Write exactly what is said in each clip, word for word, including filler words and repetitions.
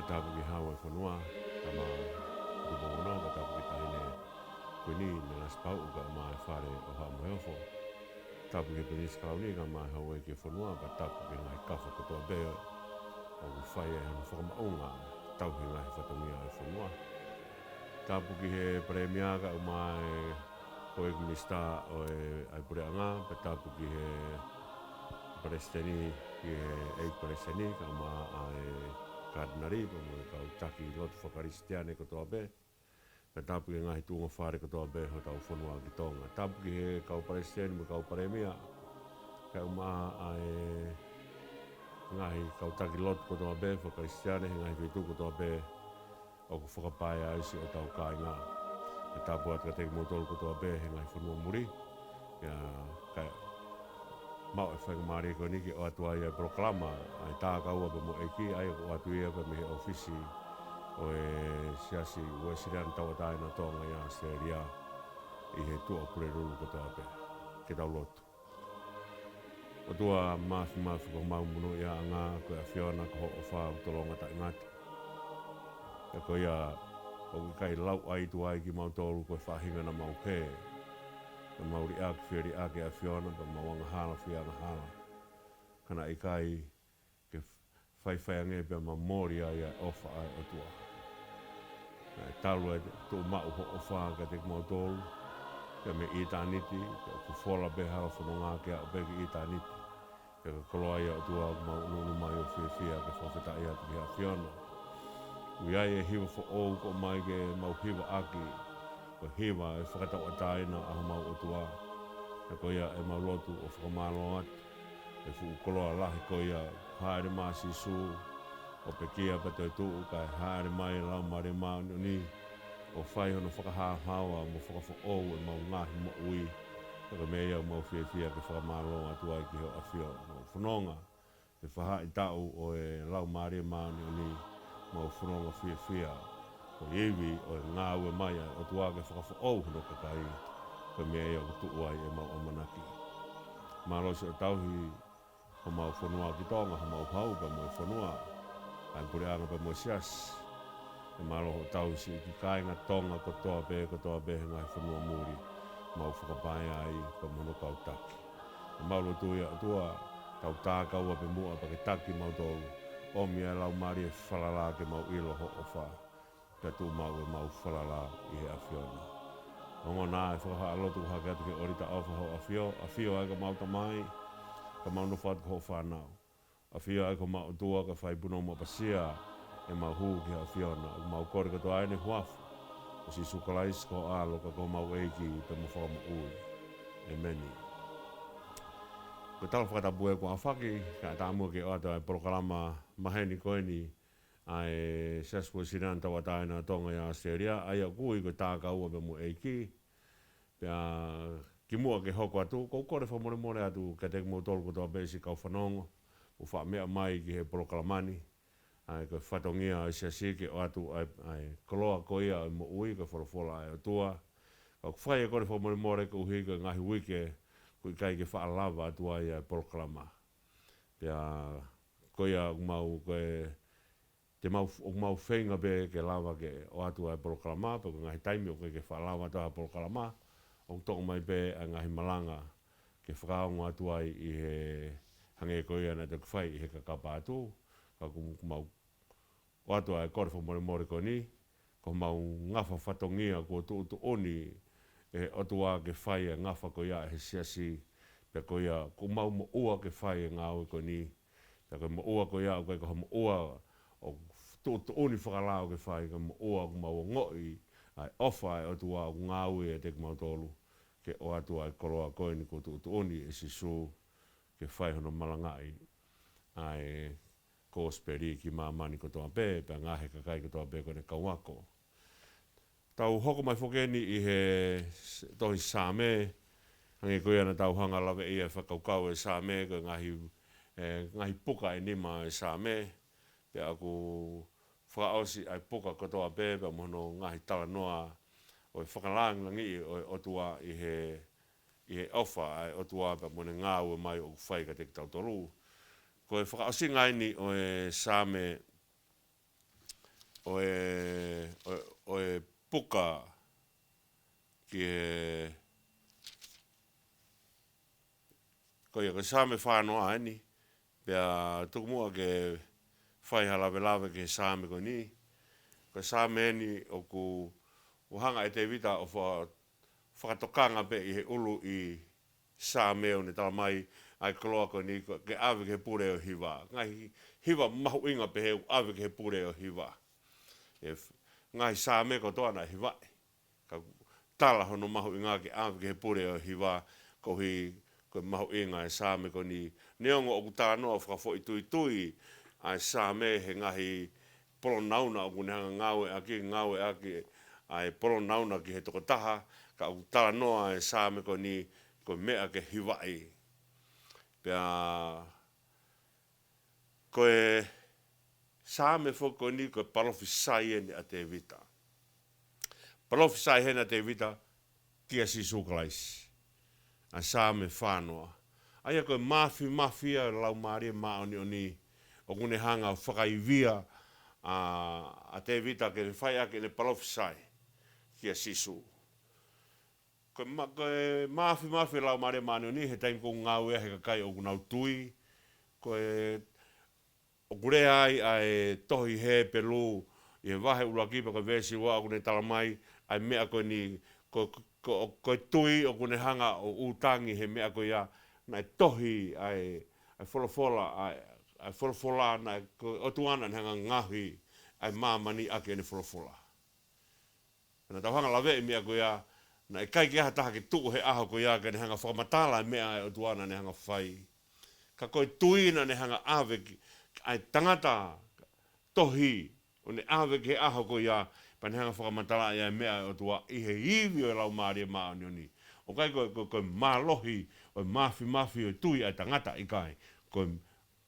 Tapu ki he Hau ʻo e fonua, Tama Tupou Ono, pea tapu ki he Taʻahine Kuini Nanasipauʻu, kae ʻumaʻā e fale ʻo Haʻa Moheofo. Tapu ki he Pilinisi Kalauni, kae ʻumaʻā e houʻeiki ʻo e fonua, pea tapu ki he ngaahi kafo kotoa pē ʻoku fai ai hono fakamaʻunga, tauhi e ngaahi fatongia ʻo e fonua. Tapu ki he Palēmia, kae ʻumaʻā e houʻeiki minisitā ʻo e, ʻa e puleʻanga, pea tapu ki he Palesiteni, ki he ʻEiki Palesiteni, kae ʻumaʻā e Katinali, pea mo e kau taki lotu fakakalisitiane kotoa pē. Pea tapu ki he ngaahi tuʻunga fale kotoa pē hotau fonua ki Tonga. Tapu ki he kau Palesiteni mo e kau Palēmia, kae ʻumaʻā e ngaahi kau taki lotu kotoa pē fakakalisitiane he ngaahi feituʻu kotoa pē ʻoku fakapaea ai siʻotau kāinga. Pea tapu atu kiate kimoutolu kotoua pē he ngaahi fonua muli. Pea kae maʻu e faingamālie ko eni ke ʻoatu ai e polokalama ʻa e Tākaua pea mo e ʻEiki, ʻa ia ʻoku ʻoatu ia pē mei he ʻōfisi ʻo e Siasi Uēsiliana Tauʻatāina ʻo Tonga ʻi ʻAositelēlia ʻi he Tuʻapulelulu kotoa pē. Ke tau lotu. ʻOtua Māfimafi, ko homau monūʻiaʻanga, ko e ʻAfiona, ko hoʻo ʻofa ʻoku tolonga taʻengata. Pea ko ia ʻoku ʻikai lauʻai tuai kimautolu ko e faʻahinga naʻa mau hē, naʻa mau liʻaki fie liʻaki ʻa e ʻAfiona, pea mau angahala fie angahala. Ka naʻe ʻikai ke faifai ange pea mau mole ai ʻa e ʻofa ʻa e ʻOtua. Naʻe talu e tuʻumaʻu hoʻo ʻofa kiate kimautolu, pea mei ʻitāniti, pea ʻoku fola pē hala fononga ke aʻu pē ki ʻitāniti. Pea ko e koloa ia ʻOtua ʻoku mau ʻunuʻunu mai ʻo fiefia ke fakafetaʻi atu ki he ʻAfiona. ʻOku ʻi ai e hiva foʻou ʻoku ʻomai ke mau hivaʻaki, ko e hiva e fakatauʻatāina ʻa homau ʻOtua. Pea ko ia ʻemau lotu ʻo fakamālō atu, e fuʻu koloa lahi ko ia, hāʻele mai ʻa Sīsū, ʻo pekia pea toe tuʻu, kae hāʻele mai e Laumālie Māʻoniʻoni, ʻo fai hono fakahaohaoa mo fakafoʻou ʻemau ngaahi moʻui. Pea ko e meʻa ia ʻoku mau fiefia ke fakamālō atu ai ki hoʻo ʻAfiona. Mau fononga he faʻahitaʻu ʻo e Laumālie Māʻoniʻoni, mau fononga fiefia ko e ivi ʻo e ngāue mai ʻa e ʻOtua ke fakafoʻou hono kakai. Ko e meʻa ia ʻoku tuʻu ai ʻemau ʻamanaki. Mālō siʻo tauhi homau fonua ki Tonga, homau hau pea mo e fonua, ʻa e puleʻanga pea mo e siasi. Pea mālō hoʻo tauhi siʻi kāinga Tonga kotoa pē, kotoa pē he ngaahi fonua muli, mau fakapaea ai pea mo hono kau taki. Pea mau lotua ia ʻOtua, tau tākaua pē muʻa pea ke taki kimautolu, ʻomi ʻa e laumālie falala ke mau ʻilo hoʻo ʻofa, pea tuʻumaʻu ʻemau falala ʻi he ʻAfiona. Ongona e fakahā lotu hake atu ki he ʻōlita ʻofa hoʻo ʻAfio, ʻAfio ʻa e ko homau Tamai, ka mau nofo atu ko hoʻo fānau. ʻAfio ʻa e ko homau ʻOtua, ka fai punou mapasia ʻemau hū ki he ʻAfiona. ʻOku mau kole kotoa ʻeni he huafa ʻo Sīsū Kalaisi ko ho ʻAlo, ka ko homau ʻEiki pea mo Fakamoʻui. ʻĒmeni. Ko e tala fakatapu ē kuo ʻafaki, kae ʻatā muʻa ke ʻoatu ʻa e polokalama maheni ko eni ʻa e Siasi Uēsiliana Tauʻatāina ʻo Tonga ʻi ʻAositelēlia, ʻa ia ʻoku ui ko e Tākaua pea mo e ʻEiki. Pea kimuʻa ke hoko atu, ʻoku ou kole fakamolemole atu kiate kimoutolu kotoa pē siʻi kau fanongo ʻoku faʻa meʻa mai ki he polokalama ni. ʻA ia ko e fatongia ʻo e siasi ke ʻoatu ʻa e, ʻa e koloa ko ia ʻo e moʻui, ko e folofola ʻa e ʻOtua. Ka ʻoku fai e kole fakamolemole koeʻuhi ko e ngaahi uike ʻoku ʻikai ke faʻa lava atu ai ʻa e polokalama. Pea ko ia ʻoku mau, ko e te mau, ʻoku mau feinga pē ke lava ke ʻoatu ʻa e polokalama, pea ko e ngaahi taimi ʻoku ʻikai ke faʻa lava atu ha polokalama, ʻoku toʻo mai pē ʻa e ngaahi malanga ke fakaongo atu ai ʻi he, hangē ko ia naʻe toki fai ʻi he kakapa atu, ka ʻoku mau ʻoatu ʻa e kole fakamolemole ko eni, ko homau ngafa fatongia kuo tuʻutuʻuni ʻe he ʻOtua ke fai e ngafa ko ia ʻe he siasi, pea ko ia ʻoku mau moʻua ke fai e ngāue ko eni, pea ko e moʻua ko ia ʻoku ʻikai ko ha moʻua ʻoku tuʻutuʻuni fakalao ke fai, ko e moʻua ʻoku mau ongoʻi ʻa e ʻofa ʻa e ʻOtua ʻoku ngāue ʻiate kimautolu, ke ʻoatu ʻa e koloa ko eni kuo tuʻutuʻuni ʻe Sīsū, ke fai hono malangaʻi ʻa e kosipeli ki māmani kotoa pē, pea ngaahi kakai kotoa pē ko ʻene kau ako. Tau hoko mai foki eni ʻi he s-, tohi Saame, hangē ko ia naʻa tau hanga ʻo laveʻi ʻa e fakakaukau ʻo e Saame, ko e ngaahi, ʻe, ngaahi puka ʻe nima ʻo e Saame, pea ʻoku fakaʻosi ʻa e puka kotoa pē, pea mo hono ngaahi talanoa ʻo e fakalangilangiʻi ʻo e ʻOtua ʻi he, ʻi he ʻofa ʻa e ʻOtua pea mo ʻene ngāue mai ʻoku fai kiate kitautolu. Ko e fakaʻosinga eni ʻo e Saame ʻo e, ʻo e, ʻo e puka ki he, ko ia ko e Saame fā noa eni, pea tuku muʻa ke fai ha lavelave ki he Saame ko eni. Ko e Saame eni ʻoku, ʻoku hanga ʻe Tēvita ʻo fa-, fakatokanga pē ʻi he ʻuluʻi Saame ʻo ne tala mai ʻa e koloa ko eni ko, ke ʻave ki he pule ʻo e hiva. Ngaahi hiva mahuʻinga pehē ʻoku ʻave ki he pule ʻo e hiva. E f-, ngaahi Saame kotoa naʻe hivaʻi. Ka tala hono mahuʻinga ke ʻave ki he pule ʻo e hiva, koeʻuhi ko e mahuʻinga e Saame ko eni. Neongo ʻoku talanoa fakafoʻituitui ʻa e Saame he ngaahi polonauna ʻoku ne hanga ngāueʻaki, ngāueʻaki ʻa e polonauna ki he tokotaha, ka ʻoku talanoa e Saame ko eni ko e meʻa ke hivaʻi. Pea ko e Saame foki ko eni ko e palofisai eni ʻa Tēvita. Palofisai heni ʻa Tēvita kia Sīsū Kalaisi. ʻA e Saame fā noa. ʻA ia ko e māfimafi ʻa e Laumālie Māʻoniʻoni ʻoku ne hanga fakaivia ʻa, ʻa Tēvita ke ne fai ʻaki ʻene palofisai kia Sīsū. Ko e ma-, ko e māfimafi e Laumālie Māʻoniʻoni he taimi ʻoku ngāueʻaki he kakai ʻoku nau tui. Ko e ʻoku lea ai ʻa e tohi Hepelū ʻi he vahe ʻuluaki pea ko e veesi ua ʻoku ne tala mai ʻa e meʻa ko eni, ko, ko, ko e tui ʻoku ne hanga ʻo ʻūtangi he meʻa ko ia naʻe tohi ʻa e, ʻa e folofola, ʻa e, ʻa e folofola naʻe, ko e ʻOtua naʻa ne hanga ngaohi ʻa e māmani ʻaki ʻene folofola. Naʻa tau hanga laveʻi meʻa ko ia, naʻe ʻikai ke ʻi ai ha taha ke tuʻu he ʻaho ko ia ke ne hanga fakamatala e meʻa ʻa e ʻOtua naʻa ne hanga fai. Ka ko e tui naʻa ne hanga ʻave ki, ʻa e tangata tohi, ʻo ne ʻave ki he ʻaho ko ia, pea ne hanga fakamatala ia e meʻa ʻa e ʻOtua ʻi he ivi ʻo e Laumālie Māʻoniʻoni. ʻOku ʻikai ko, ko, ko e mālohi, ʻo e māfimafi, ʻo e tui ʻa e tangata ʻikai. Ko e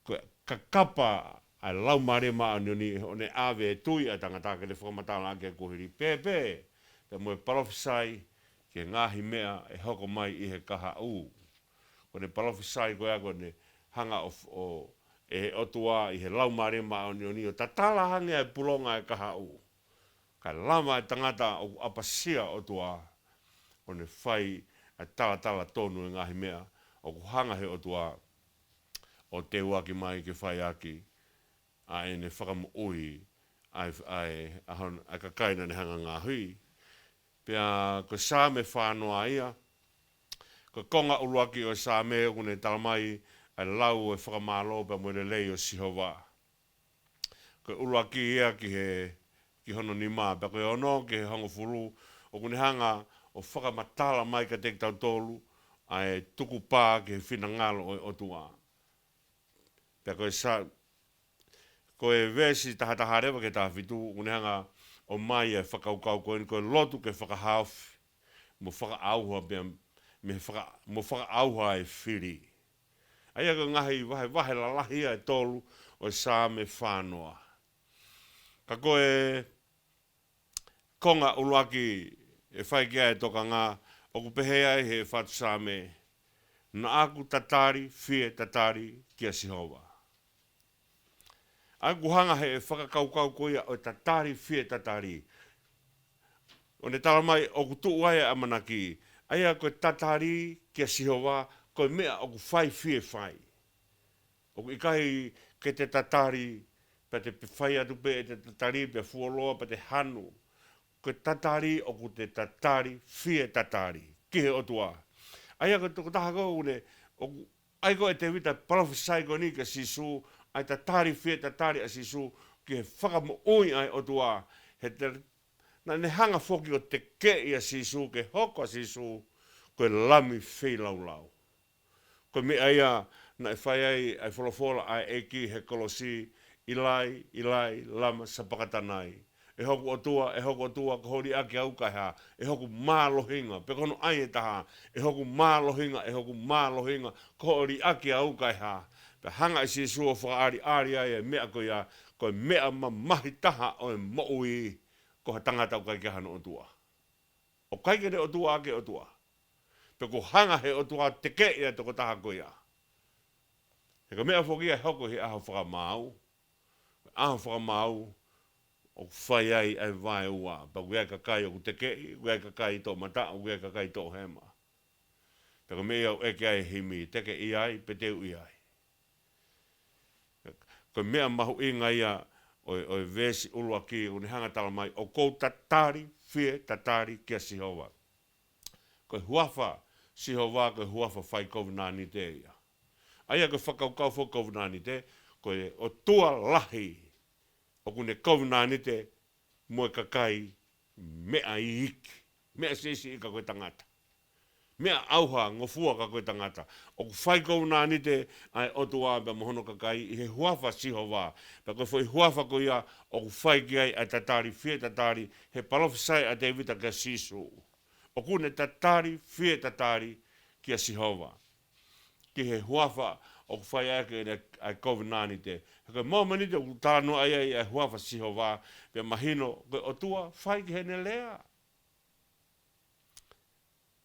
ko e kakapa ʻa e Laumālie Māʻoniʻoni ʻo ne ʻave e tui ʻa e tangata ke ne fakamatala ʻaki e kuohili pēpē, pea mo e palofisai ki he ngaahi meʻa ʻe hoko mai ʻi he kahaʻu. Ko ʻene palofisai ko ia ko ʻene hanga ʻo, ʻo, ʻe he ʻOtua ʻi he Laumālie Māʻoniʻoni ʻo tatala hangē ʻa e pulonga ʻa e kahaʻu. Kae lava e tangata ʻoku ʻapasia ʻOtua, ʻo ne fai ʻa e talatala tonu e ngaahi meʻa ʻoku hanga he ʻOtua ʻo teuaki mai ke fai ʻaki ʻa ʻene fakamoʻui ʻa e, ʻa e, ʻa hon-, ʻa e kakai naʻa ne hanga ngaohi. Pea ko e Saame fā noa ia, ko e konga ʻuluaki ʻo e Saame ʻoku ne tala mai ʻa e lau e fakamālō pea mo e lelei ʻo Sihova. Ko e ʻuluaki ia ki he, ki hono nima, pea ko e ono ki he hongofulu, ʻoku ne hanga ʻo fakamatala mai kiate kitautolu ʻa e tukupā ki he finangalo ʻo e ʻOtua. Pea ko e Sa-, ko e veesi taha taha leva ki he taha fitu, ʻoku ne hanga ʻo ʻomai e fakakaukau ko eni, ko e lotu ke fakahaofi mo fakaʻauha pea, mo faka-, mo fakaʻauha e fili. ʻA ia ko e ngaahi vahevahe lalahi ia ʻe tolu ʻo e Saame fā noa. Ka ko e konga ʻuluaki ʻe fai ki ai e tokanga, ʻoku pehē ai he fatu Saame, naʻa ku tatali, fie tatali kia Sihova. ʻA ia ʻoku hanga he fakakaukau ko ia ʻo e tatali, fie tatali. ʻO ne tala mai ʻoku tuʻu ai e ʻamanaki. ʻA ia ko e tatali kia Sihova, ko e meʻa ʻoku fai fie fai. ʻOku ʻikai ke te tatali, pea te pe-, fai atu pē ʻete tatali, pea fuoloa, pea te hanu. Ko e tatali, ʻoku te tatali, fie tatali ki he ʻOtua. ʻA ia ko e tokotaha ko ʻoku ne, ʻoku ʻai ko ē ʻe Tēvita palofisai ko eni kia Sīsū, ʻa e tatali fie tatali ʻa Sīsū ki he fakamoʻui ʻa e ʻOtua. He te, naʻa ne hanga foki ʻo tekeʻi ʻa Sīsū, ke hoko ʻa Sīsū ko e lami feilaulau. Ko e meʻa ia naʻe fai ai ʻa e folofola ʻa e ʻEiki he kolosi, ʻIlai, ʻIlai, lama sapakatanai. ʻE hoku ʻOtua, ʻe hoku ʻOtua, ko hoʻo liʻaki au kae hā? ʻE hoku mālohinga, pe ko hono ʻai ʻe taha, ʻe hoku mālohinga, ʻe hoku mālohinga, ko hoʻo liʻaki au kae hā? Pea hanga ʻe Sīsū ʻo fakaʻaliʻali ai e meʻa ko ia, ko e meʻa mamahi taha ʻo e moʻui, ko ha tangata ʻoku ʻikai ke ʻi ai hano ʻOtua. ʻOku ʻikai ke ne ʻOtua ʻaki e ʻOtua. Pea ʻoku hanga he ʻOtua ʻo tekeʻi e tokotaha ko ia. He ko e meʻa foki ia ʻe hoko he ʻaho fakamaau. ʻAho fakamaau, ʻoku fai ai ʻa e vaeua. Pea ʻoku ʻi ai e kakai ʻoku tekeʻi, ʻoku ʻi ai e kakai toʻomataʻu, ʻoku ʻi ai e kakai toʻohema. Pea ko e meʻa ia ʻoku ʻeke ai e himi, tekeʻi ai, pe teuʻi ai. Ko e meʻa mahuʻinga ia ʻo e, ʻo e veesi ʻuluaki, ʻoku ne hanga ʻo tala mai, ʻoku ou tatali, fie tatali kia Sihova. Ko e huafa Sihova, ko e huafa fai kovinānite ia. ʻA ia ko e fakakaukau foki kovinānite, ko e ʻOtua lahi, ʻoku ne kovinānite mo e kakai meʻa iiki, meʻa siʻisiʻi ka ko e tangata. Meʻa ʻauha, ngofua ka ko e tangata. ʻOku fai kovinānite ʻa e ʻOtua pea mo hono kakai ʻi he huafa Sihova. Pea ko e foʻi huafa ko ia ʻoku fai ki ai ʻa e tatali, fie tatali, he palōfisai ʻa Tēvita kia Sīsū. ʻOku ne tatali, fie tatali kia Sihova. Ki he huafa ʻoku fai ʻaki ʻene, ʻa e kovinānite. He ko e momeniti ʻoku talanoa ai ʻa e huafa Sihova, pea mahino ko e ʻOtua fai ki heʻene lea.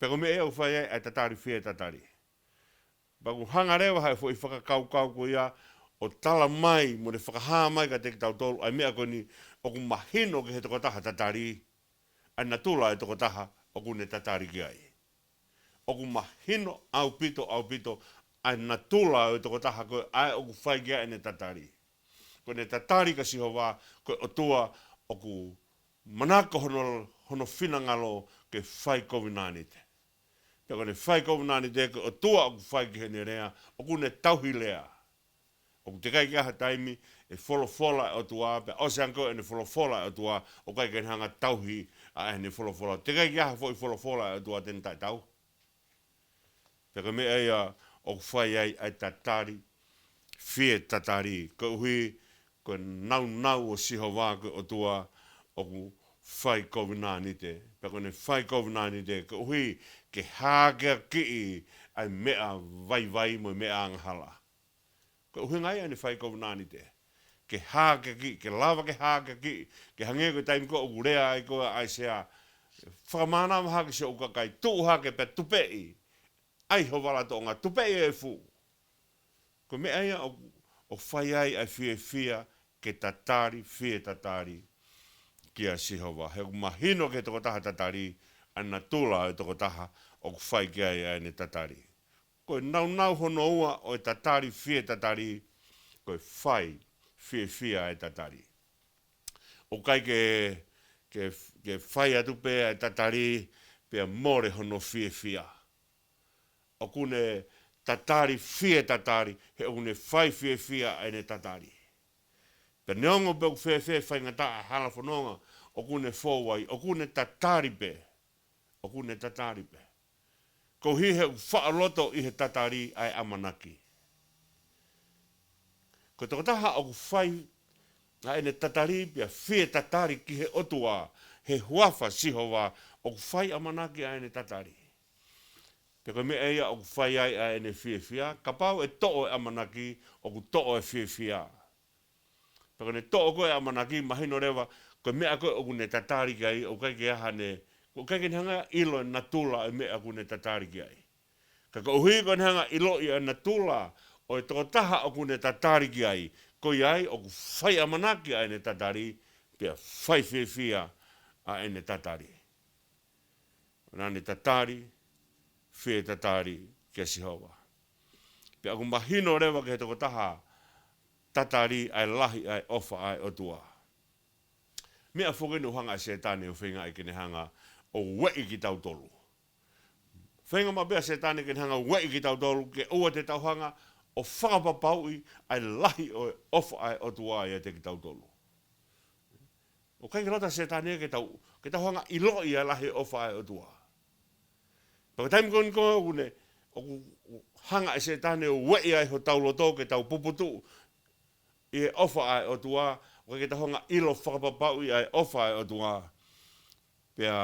Pea ko e meʻa ia ʻoku fai ai ʻa e tatali, fie tatali. Pea ʻoku hanga leva ʻe he foʻi fakakaukau ko ia ʻo tala mai, mo ne fakahā mai kiate kitautolu, ʻa e meʻa ko eni ʻoku mahino ki he tokotaha tatali, ʻa e natula ʻo e tokotaha ʻoku ne tatali ki ai. ʻOku mahino ʻaupito, ʻaupito, ʻa e natula ʻo e tokotaha ko ē ʻa ē ʻoku fai ki ai ʻene tatali. Ko ʻene tatali kia Sihova, ko e ʻOtua ʻoku manako hono, hono finangalo ke fai kovinānite. Pea ko ʻene fai kovinānite, ko e ʻOtua ʻoku fai ki heʻene lea, ʻoku ne tauhi lea. ʻOku teʻeki ai ke ʻi ai ha taimi ʻe folofola ʻa e ʻOtua, pea ʻosi ange ko ē ʻene folofola ʻa e ʻOtua, ʻoku ʻikai ke ne hanga ʻo tauhi ʻa ʻene folofola. Teʻeki ai ke ʻi ai ha foʻi folofola ʻa e ʻOtua te ne taʻetau. Pea ko e meʻa ia ʻoku fai ai ʻa e tatali, fie tatali. Koeʻuhi, ko e nāunau ʻo Sihova ko e ʻOtua ʻoku fai kovinānite. Pea ko ʻene fai kovinānite, koeʻuhi, ke hākeakiʻi ʻa e meʻa vaivai mo e meʻa angahala. Ko e ʻuhinga ia ʻene fai kovinānite. Ke hākeakiʻi, ke lava ke hākeakiʻi, ke hangē ko e taimi ko ē ʻoku lea ai ko ē ʻa ʻAisea. Fakamānava hake siʻoku kakai, tuʻu hake pea tupeʻi ʻa e ʻohovala toʻonga, tupeʻi e efu. Ko e meʻa ia ʻoku, ʻoku fai ai ʻa e fiefia ke tatali, fie tatali kia Sihova. He ʻoku mahino ki he tokotaha tatali, ʻa e natula ʻo e tokotaha ʻoku fai ki ai ʻa ʻene tatali. Ko e nāunau hono ua ʻo e tatali, fie tatali, ko e fai fiefia e tatali. ʻOku ʻikai ke, ke, ke fai atu pē ʻa e tatali, pea mole hono fiefia. ʻOku ne tatali, fie tatali, he ʻoku ne fai fiefia ʻa ʻene tatali. Pea neongo pe ʻoku fēfē faingataʻa hala fononga ʻoku ne fou ai, ʻoku ne tatali pē. ʻOku ne tatali pē. Koeʻuhi he ʻoku faʻa loto ʻi he tatali ʻa e ʻamanaki. Ko e tokotaha ʻoku fai ʻa ʻene tatali pea fie tatali ki he ʻOtua, he huafa Sihova, ʻoku fai ʻamanaki ʻa ʻene tatali. Pea ko e meʻa ia ʻoku fai ai ʻa ʻene fiefia, kapau ʻe toʻo e ʻamanaki, ʻoku toʻo e fiefia. Pea ko ʻene toʻo ko ē ʻamanaki, mahino leva, ko e meʻa ko ē ʻoku ne tatali ki ai, ʻoku ʻikai ke ʻi ai haʻane, ʻoku ʻikai ke ne hanga ʻo ʻilo e natula e meʻa ʻoku ne tatali ki ai. Ka koeʻuhi ko ʻene hanga ʻo ʻiloʻi ʻa e natula ʻo e tokotaha ʻoku ne tatali ki ai, ko ia ai ʻoku fai ʻamanaki ʻa ʻene tatali, pea fai fiefia ʻa ʻene tatali. Naʻa ne tatali, fie tatali kia Sihova. Pea ʻoku mahino leva ki he tokotaha tatali ʻa e lahi ʻa e ʻofa ʻa e ʻOtua. Meʻa foki eni ʻoku hanga ʻe Sētane ʻo feingaʻi ke ne hanga ʻo ueʻi kitautolu. Feinga maʻu pē ʻa Sētane ke ne hanga ʻo ueʻi kitautolu ke ʻoua te tau hanga ʻo fakapapauʻi ʻa e lahi ʻo e ʻofa ʻa e ʻOtua ʻiate kitautolu. ʻOku ʻikai ke loto ʻa Sētane ke tau, ke tau hanga ʻo ʻiloʻi ʻa e lahi ʻofa ʻa e ʻOtua. Pea ko e taimi ko eni ko ē ʻoku ne, ʻoku hanga ʻe Sētane ʻo ueʻi ai hotau loto ke tau puputuʻu ʻi he ʻofa ʻa e ʻOtua, ʻoku ʻikai ke tau hanga ʻo ʻilo fakapapauʻi ʻa e ʻofa ʻa e ʻOtua. Pea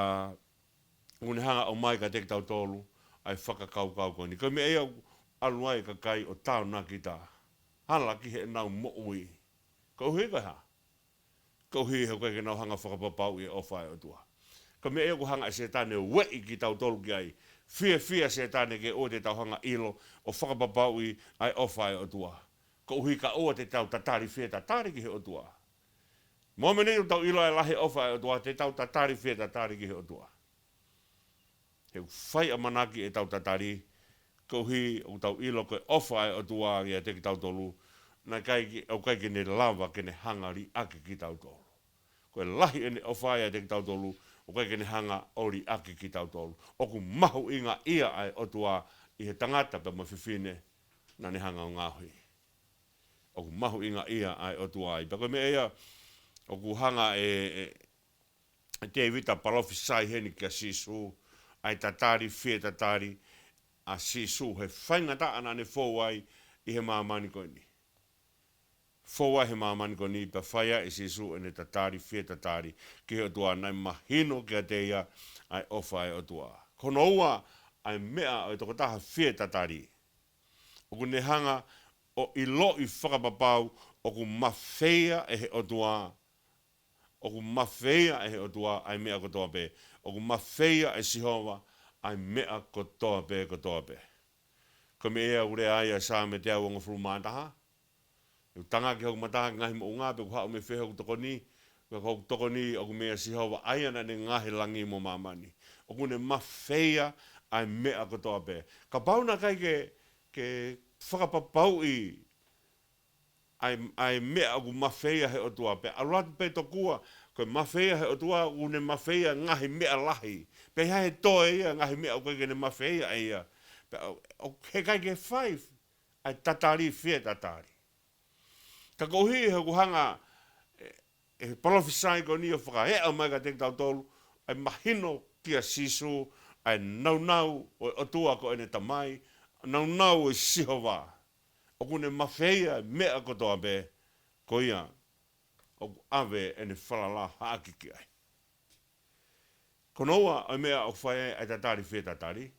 ʻoku ne hanga ʻo ʻomai kiate kitautolu ʻa e fakakaukau ko eni. Ko e meʻa ia ʻoku ʻalu ai e kakai ʻo tānaki, tā hala ki heʻenau moʻui. Koeʻuhi ko e hā? Koeʻuhi he ʻoku ʻikai ke nau hanga ʻo fakapapauʻi e ʻofa ʻa e ʻOtua. Ko e meʻa ia ʻoku hanga ʻe Sētane ʻo ueʻi kitautolu ki ai. Fiefia Sētane ke ʻoua te tau hanga ʻo ʻilo ʻo fakapapauʻi ʻa e ʻofa ʻa e ʻOtua. Koeʻuhi kae ʻoua te tau tatali fie tatali ki he ʻOtua. Mōmeniti ʻoku tau ʻilo ʻa e lahi ʻofa ʻa e ʻOtua, te tau tatali fie tatali ki he ʻOtua. He ʻoku fai ʻamanaki ʻetau tatali, koeʻuhi ʻoku tau ʻilo ko e ʻofa ʻa e ʻOtua ʻiate kitautolu, naʻe ʻikai ke, ʻoku ʻikai ke ne lava ke ne hanga liʻaki kitautolu. Ko e lahi ʻene ʻofa ʻiate kitautolu, ʻoku ʻikai ke ne hanga ʻo liʻaki kitautolu. ʻOku mahuʻingaʻia ʻa e ʻOtua ʻi he tangata pea mo e fefine naʻa ne hanga ʻo ngaohi. ʻOku mahuʻingaʻia ʻa e ʻOtua ai. Pea ko e meʻa ia, ʻoku hanga ʻe, ʻe, ʻe Tēvita ʻo palofisai heni kia Sīsū, ʻa e tatali fie tatali ʻa Sīsū, he faingataʻa naʻa ne fou ai ʻi he māmani ko eni. Fou ai he māmani ko eni pea fai ai ʻe Sīsū ʻene tatali fie tatali ki he ʻOtua, naʻe mahino kiate ia ʻa e ʻofa ʻa e ʻOtua. Ko hono ua, ʻa e meʻa ʻo e tokotaha fie tatali. ʻOku ne hanga ʻo ʻiloʻi fakapapau ʻoku mafeia ʻe he ʻOtua, ʻoku mafeia ʻe he ʻOtua ʻa e meʻa kotoa pē, ʻoku mafeia ʻe Sihova ʻa e meʻa kotoa pē, kotoa pē. Ko e meʻa ia ʻoku lea ai ʻa e Saame teau uofulu mā taha. ʻOku tangaki hoku mata ki he ngaahi moʻunga, pe ʻoku haʻu mei fē hoku tokoni, pe ko hoku tokoni ʻoku mei a Sihova, ʻa ia naʻa ne ngaohi langi mo māmani. ʻOku ne mafeia ʻa e meʻa kotoa pē. Kapau naʻe ʻikai ke, ke fakapapauʻi ʻa e, ʻa e meʻa ʻoku mafeia he ʻOtua pea ʻalu atu pē tokua, ko e mafeia he ʻOtua ʻoku ne mafeia ngaahi meʻa lahi. Pea ʻi ai he toe ia ngaahi meʻa ʻoku ʻikai ke ne mafeia ʻe ia. Pea ʻo, ʻo, he ʻikai ke fai ʻa e tatali fie tatali. Ka koeʻuhi he ʻoku hanga ʻe, ʻe he palofisai ko eni ʻo fakaeʻa mai kiate kitautolu ʻa e mahino kia Sīsū ʻa e nāunau ʻo e ʻOtua ko ʻene Tamai, nāunau ʻo Sihova. ʻOku ne mafeia meʻa kotoa pē, ko ia ʻoku ʻave ʻene falala haʻaki ki ai. Ko hono ua ʻa e meʻa ʻoku fai ai ʻa e tatali fie tatali,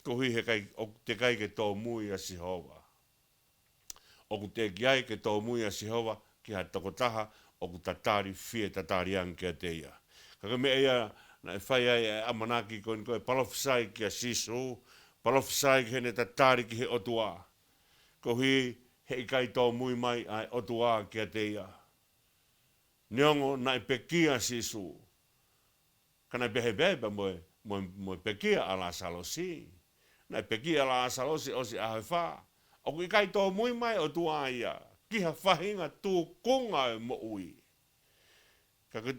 koeʻuhi he ʻikai, ʻoku teʻeki ai ke tōmui ʻa Sihova. ʻOku teʻeki ai ke tōmui ʻa Sihova ki ha tokotaha ʻoku tatali fie tatali ange kiate ia. Ka ko e meʻa ia naʻe fai ai ʻa e ʻamanaki ko eni ko e palofisai kia Sīsū, palofisai ki heʻene tatali ki he ʻOtua. Koeʻuhi he ʻikai tōmui mai ʻa e ʻOtua kiate ia. Neongo naʻe pekia ʻa Sīsū, ka naʻe pehē pē pea mo e, mo e, mo e pekia ʻa Lāsalosi. Naʻe pekia ʻa Lāsalosi ʻosi ʻaho ʻe fā. ʻOku ʻikai tōmui mai ʻOtua ia ki ha faʻahinga tūkunga ʻo e moʻui. Ka ko e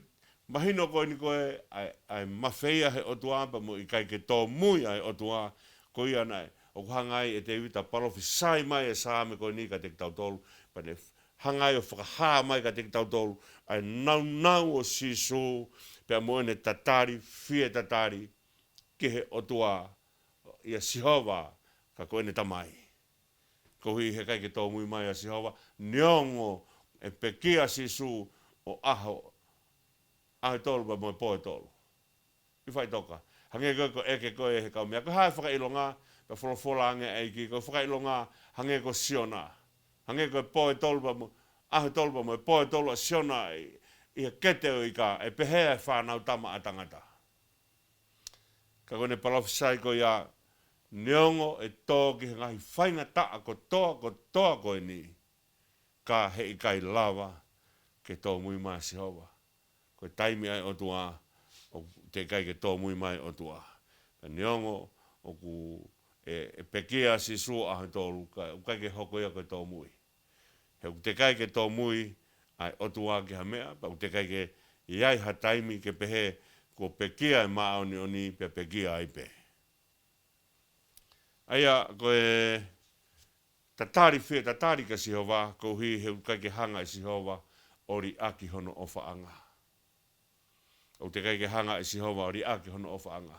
mahino ko eni ko e, ʻa e, ʻa e mafeia he ʻOtua pea mo e ʻikai ke tōmui ʻa e ʻOtua, ko ia naʻe, ʻoku hanga ai ʻe Tēvita ʻo palofisai mai ʻa e Saame ko eni kiate kitautolu, pea ne hanga ai ʻo fakahā mai kiate kitautolu ʻa e nāunau ʻo Sīsū, pea mo ʻene tatali fie tatali ki he ʻOtua, ʻia Sihova, ka ko ʻene Tamai. Koeʻuhi he ʻikai ke tōmui mai ʻa Sihova, neongo ʻe pekia ʻa Sīsū ʻo ʻaho, ʻaho ʻe tolu pea mo e pō ʻe tolu. ʻI faʻitoka. Hangē ko e, ko e ʻeke ko ē he kau meʻa, ko e hā e fakaʻilonga, pea folofola ange ʻa e ʻEiki, ko e fakaʻilonga hangē ko Siona. Hangē ko e pō ʻe tolu pea mo, ʻaho ʻe tolu pea mo e pō ʻe tolu ʻa Siona ʻi, ʻi he kete ʻo e ika, ʻe pehē ʻa e Fanautama ʻa Tangata. Ka ko ʻene palofisai ko ia, neongo ʻe tō ki he ngaahi faingataʻa kotoa, kotoa ko eni, ka he ʻikai lava ke tōmui mai ʻa Sihova. Ko e taimi ʻa e ʻOtua, ʻoku teʻeki ai ke tōmui mai ʻOtua. Ka neongo ʻoku ʻe, ʻe pekia ʻa Sīsū ʻaho ʻe tolu, ka ʻoku ʻikai ke hoko ia ko e tōmui. He ʻoku teʻeki ai ke tōmui ʻa e ʻOtua ki ha meʻa, pea ʻoku teʻeki ai ke ʻi ai ha taimi ke pehē kuo pekia e māʻoniʻoni pea pekia ai pē. ʻA ia ko e tatali fie tatali kia Sihova, koeʻuhi he ʻoku ʻikai ke hanga ʻe Sihova ʻo liʻaki hono ʻofaʻanga. ʻOku teʻeki ai ke hanga ʻe Sihova ʻo liʻaki hono ʻofaʻanga.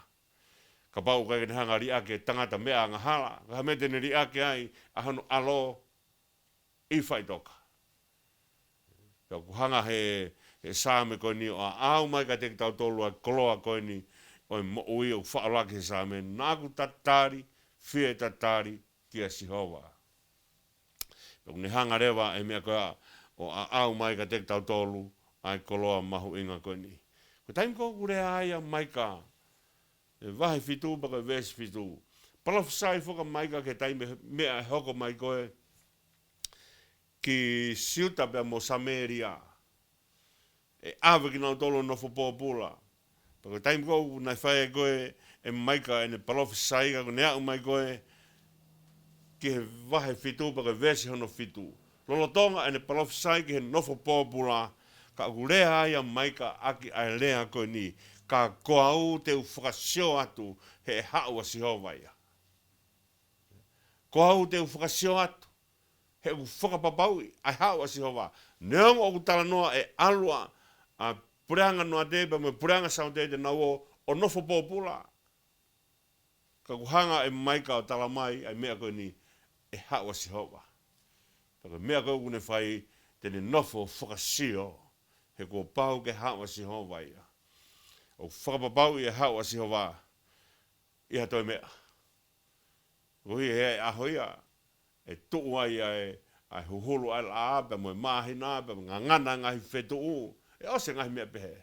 Kapau ʻoku ʻikai ke ne hanga ʻo liʻaki e tangata meʻa angahala, ko e hā e meʻa te ne liʻaki ai? ʻA hono ʻAlo, ʻi faʻitoka. Pea ʻoku hanga he, he Saame ko eni ʻo aʻau mai kiate kitautolu ʻa e koloa ko eni ʻo e moʻui ʻoku faʻo ʻaki he Saame, naʻa ku tatali fie tatali kia Sihova. Pea ʻoku ne hanga leva e meʻa ko ia ʻo aʻau mai kiate kitautolu ʻa e koloa mahuʻinga ko eni. Ko e taimi ko ē ʻoku lea ai ʻa Maika, e vahe fitu pea ko e veesi fitu. Palofisai foki ʻa Maika ki he taimi meʻa ʻe hoko mai ko ē ki Siuta pea mo Samēlia. ʻe ʻave kinautolu ʻo nofo pōpula. Pea ko e taimi ko ē naʻe fai ai ko ē ʻe Maika ʻene palofisai, ka ko ʻene aʻu mai ko ē ki he vahe fitu, pea ko e veesi hono fitu. Lolotonga ʻene palofisai ki he nofo pōpula, ka ʻoku lea ai ʻa Maika ʻaki ʻa e lea ko eni: Ka ko au te u fakasio atu, he ʻe haʻu ʻa Sihova ia. Ko au te u fakasio atu, he ʻoku fakapapauʻi ʻa e haʻu ʻa Sihova. Neongo ʻoku talanoa ʻe ʻalu ʻa, ʻa Puleʻanga Noate pea mo e Puleʻanga Saute te nau ō ʻo nofo pōpula, ka ʻoku hanga ʻe Maika ʻo talamai ʻa e meʻa ko eni: ʻe haʻu ʻa Sihova. Pea ko e meʻa ko ē ʻoku ne fai, te ne nofo fakasio, he kuo pau ke haʻu ʻa Sihova ia. ʻOku fakapapauʻi ʻe haʻu ʻa Sihova ʻi ha toe meʻa. Koeʻuhi he ʻaho ia ʻe tuʻu ai ʻa e, ʻa e huhulu ʻa e laʻā, pea mo e māhina, pea mo e ngangana e ngaahi fetuʻu. ʻE ʻosi e ngaahi meʻa pehē.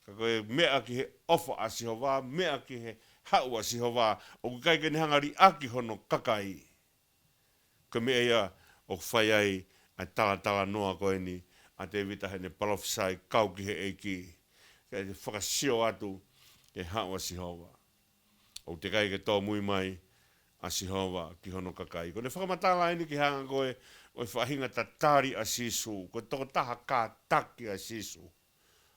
Ka ko e meʻa ki he ʻofa ʻa Sihova, meʻa ki he haʻu ʻa Sihova, ʻoku ʻikai ke ne hanga ʻo liʻaki hono kakai. Ko e meʻa ia ʻoku fai ai ʻa e talatalanoa ko eni ʻa Tēvita heʻene palofisai kau ki he ʻEiki. Ke fakasio atu, ʻe haʻu ʻa Sihova. ʻOku teʻeki ai ke tōmui mai ʻa Sihova ki hono kakai. Ko ʻene fakamatala eni ki he anga ko ē ʻo e faʻahinga tatali ʻa Sīsū, ko e tokotaha kātaki ʻa Sīsū.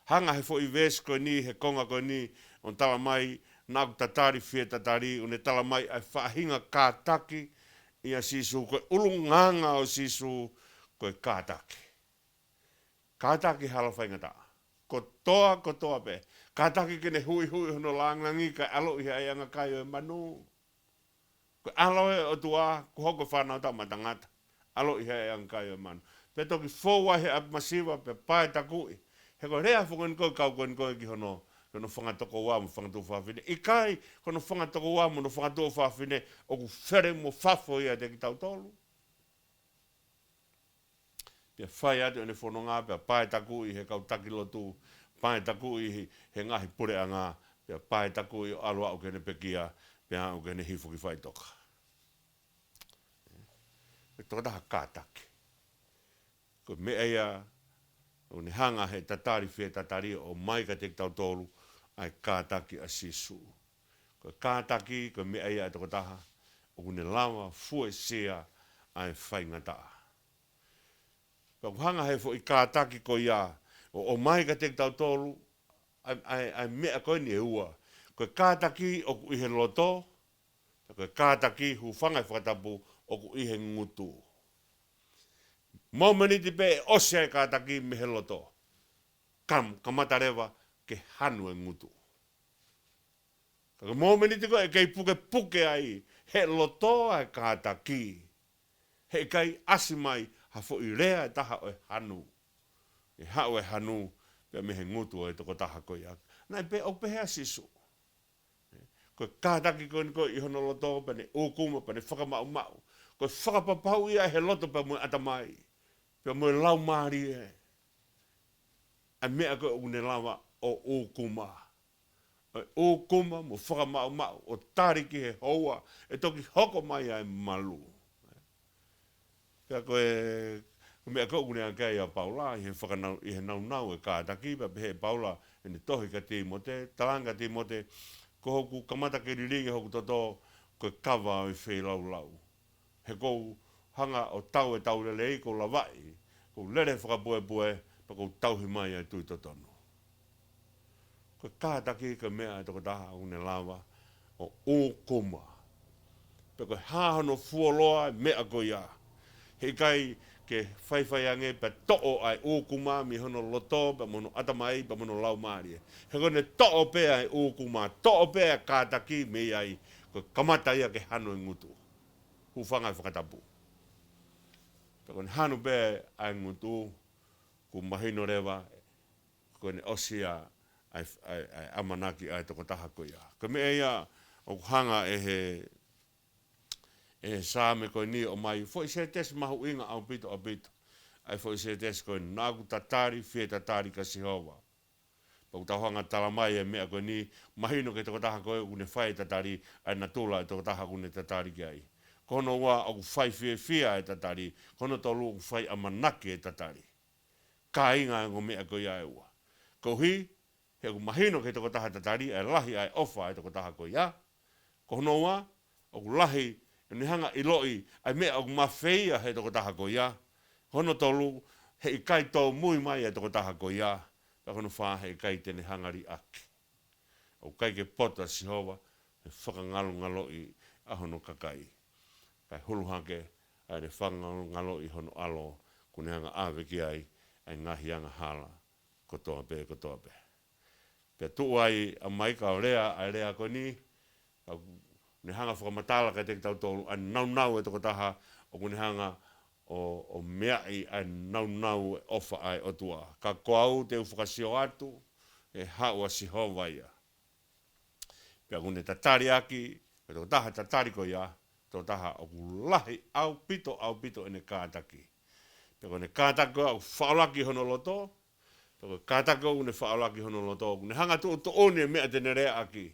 Hanga he foʻi veesi ko eni, he konga ko eni, ʻo talamai naʻa ʻoku tatali fie tatali, ʻo ne talamai ʻa e faʻahinga kātaki ʻia Sīsū, ko e ʻulungaanga ʻo Sīsū, ko e kātaki. Kātaki hala faingataʻa. Kotoa, kotoa pē. Kātaki ke ne huʻihuʻi hono langilangi kae ʻaloʻi he ʻaiʻanga kai ʻo e manu. Ko e ʻAlo ʻo e ʻOtua, kuo hoko ko e Fānautama ʻa Tangata. ʻAloʻi he ʻaiʻanga kai ʻo e manu. Pea toki fou ai he ʻapi masiva, pea paetakuʻi. He ko e lea foki eni ko ē ʻa e kau ko eni ko ē ki hono, ki hono fanga tokoua mo e fanga tuofāfine. ʻIkai, ko hono fanga tokoua mo hono fanga tuofāfine, ʻoku fele mo fafo ia ʻiate kitautolu. Pea fai atu ʻene fononga, pea paetakuʻi he kau taki lotu, paetakuʻi he, he ngaahi puleʻanga, pea paetakuʻi ʻo ʻalu aʻu ki heʻene pekia, pea aʻu ki heʻene hifo ki faʻitoka. Ko e tokotaha kātaki. Ko e meʻa ia ʻoku ne hanga he tatali fie tatali ʻo ʻomai kiate kitautolu ʻa e kātaki ʻa Sīsū. Ko e kātaki, ko e meʻa ia ʻa e tokotaha ʻoku ne lava fuesia ʻa e faingataʻa. Pea ʻoku hanga he foʻi kātaki ko ia ʻo ʻomai kiate kitautolu ʻa e, ʻa e, ʻa e meʻa ko eni ʻe ua. Ko e kātaki ʻoku ʻi he loto, pea ko e kātaki, hūfanga he fakatapu, ʻoku ʻi he ngutu. Mōmeniti pē ʻe ʻosi ai e kātaki mei he loto, kam-, kamata leva ke hanu e ngutu. Ka ko e mōmeniti ko ē ʻe kei pukepuke ai he loto ʻa e kātaki, heʻikai ʻasi mai ha foʻi lea ʻe taha ʻo e hanu. ʻE haʻu e hanu pea mei he ngutu ʻo e tokotaha ko ia. Naʻe pē, ʻoku pehē ʻa Sīsū. Ko e kātaki ko eni ko ē ʻi hono loto, pea ne ʻūkuma, pea ne fakamaʻumaʻu. Ko e fakapapauʻi ia he loto pea mo e ʻatamai, pea mo e laumālie, ʻa e meʻa ko ē ʻoku ne lava ʻo ʻūkuma. ʻO ʻūkuma mo fakamaʻumaʻu, ʻo tali ki he houa ʻe toki hoko mai ai e malu. Pea ko e, ko e meʻa ko ē ʻoku ne ʻeke ai ʻa Paula ʻi he fakanau-, ʻi he naunau e kātaki, pea pehē ʻe Paula ʻi heʻene tohi kia Tīmote, talaange kia Tīmote, ko hoku kamata ke lilingi hoku toto, ko e kava ʻo e feilaulau. He ʻoku ou hanga ʻo tau e tau lelei, ʻoku ou lavaʻi, ʻoku ou lele fakapuepue, pea ʻoku ou tauhi mai ʻa e tui totonu. Ko e kātaki ko e meʻa ʻa e tokotaha ʻoku ne lava ʻo ʻūkuma. Pea ko e hā hono fuoloa e meʻa ko ia, heʻikai ke faifai ange pea toʻo ʻa e ʻūkuma mei hono loto, pea mo hono ʻatamai, pea mo hono laumālie. He ko ʻene toʻo pē ʻa e ʻūkuma, toʻo pē ʻa e kātaki mei ai, ko e kamata ia ke hanu e ngutu. Hūfanga he fakatapu. Pea ko ʻene hanu pē ʻa e ngutu, kuo mahino leva ko ʻene ʻosi ia ʻa e, ʻa e, ʻa e ʻamanaki ʻa e tokotaha ko ia. Ko e meʻa ia ʻoku hanga ʻe he, ʻe he Saame ko eni ʻo ʻomai foʻi sētesi mahuʻinga ʻaupito, ʻaupito. ʻA e foʻi sētesi ko eni: Naʻa ku tatali fie tatali kia Sihova. Pea ʻoku tau hanga ʻo talamai e meʻa ko eni, mahino ki he tokotaha ko ē ʻoku ne fai e tatali, ʻa e natula e tokotaha ʻoku ne tatali ki ai. Ko hono ua, ʻoku fai fiefia e tatali. Ko hono tolu, ʻoku fai ʻamanaki e tatali. kāinga ʻa e ongo meʻa ko ia ʻe ua. Koeʻuhi, he ʻoku mahino ki he tokotaha tatali ʻa e lahi ʻa e ʻofa ʻa e tokotaha ko ia. Ko hono ua, ʻoku lahi ʻene hanga ʻiloʻi ʻa e meʻa ʻoku mafeia he tokotaha ko ia. Hono tolu, heʻikai tōmui mai ʻa e tokotaha ko ia. Pea ko hono fā, heʻikai te ne hanga liʻaki. ʻOku ʻikai ke poto ʻa Sihova he fakangalongaloʻi ʻa hono kakai, kae hulu hake ʻa ʻene fakangalongaloʻi hono ʻAlo, kuo ne hanga ʻave ki ai ʻa e ngaahi angahala kotoa pē, kotoa pē. Pea tuʻu ai ʻa Maika ʻo lea ʻa e lea ko eni, ʻoku ne hanga fakamatala kiate kitautolu ʻa e naunau ʻa e tokotaha ʻoku ne hanga ʻo, ʻo meaʻi ʻa e naunau ʻo e ʻofa ʻa e ʻOtua. Ka ko au te u fakasio atu, ʻe haʻu ʻa Sihova ia. Pea ʻoku ne tatali ʻaki, pea tokotaha tatali ko ia, tokotaha ʻoku lahi ʻaupito, ʻaupito ʻene kātaki. Pea ko ʻene kātaki ko ia ʻoku faʻolaki hono loto, pea ko e kātaki ʻoku ne faʻolaki hono loto, ʻoku ne hanga tuʻutuʻuni e meʻa te ne lea ʻaki.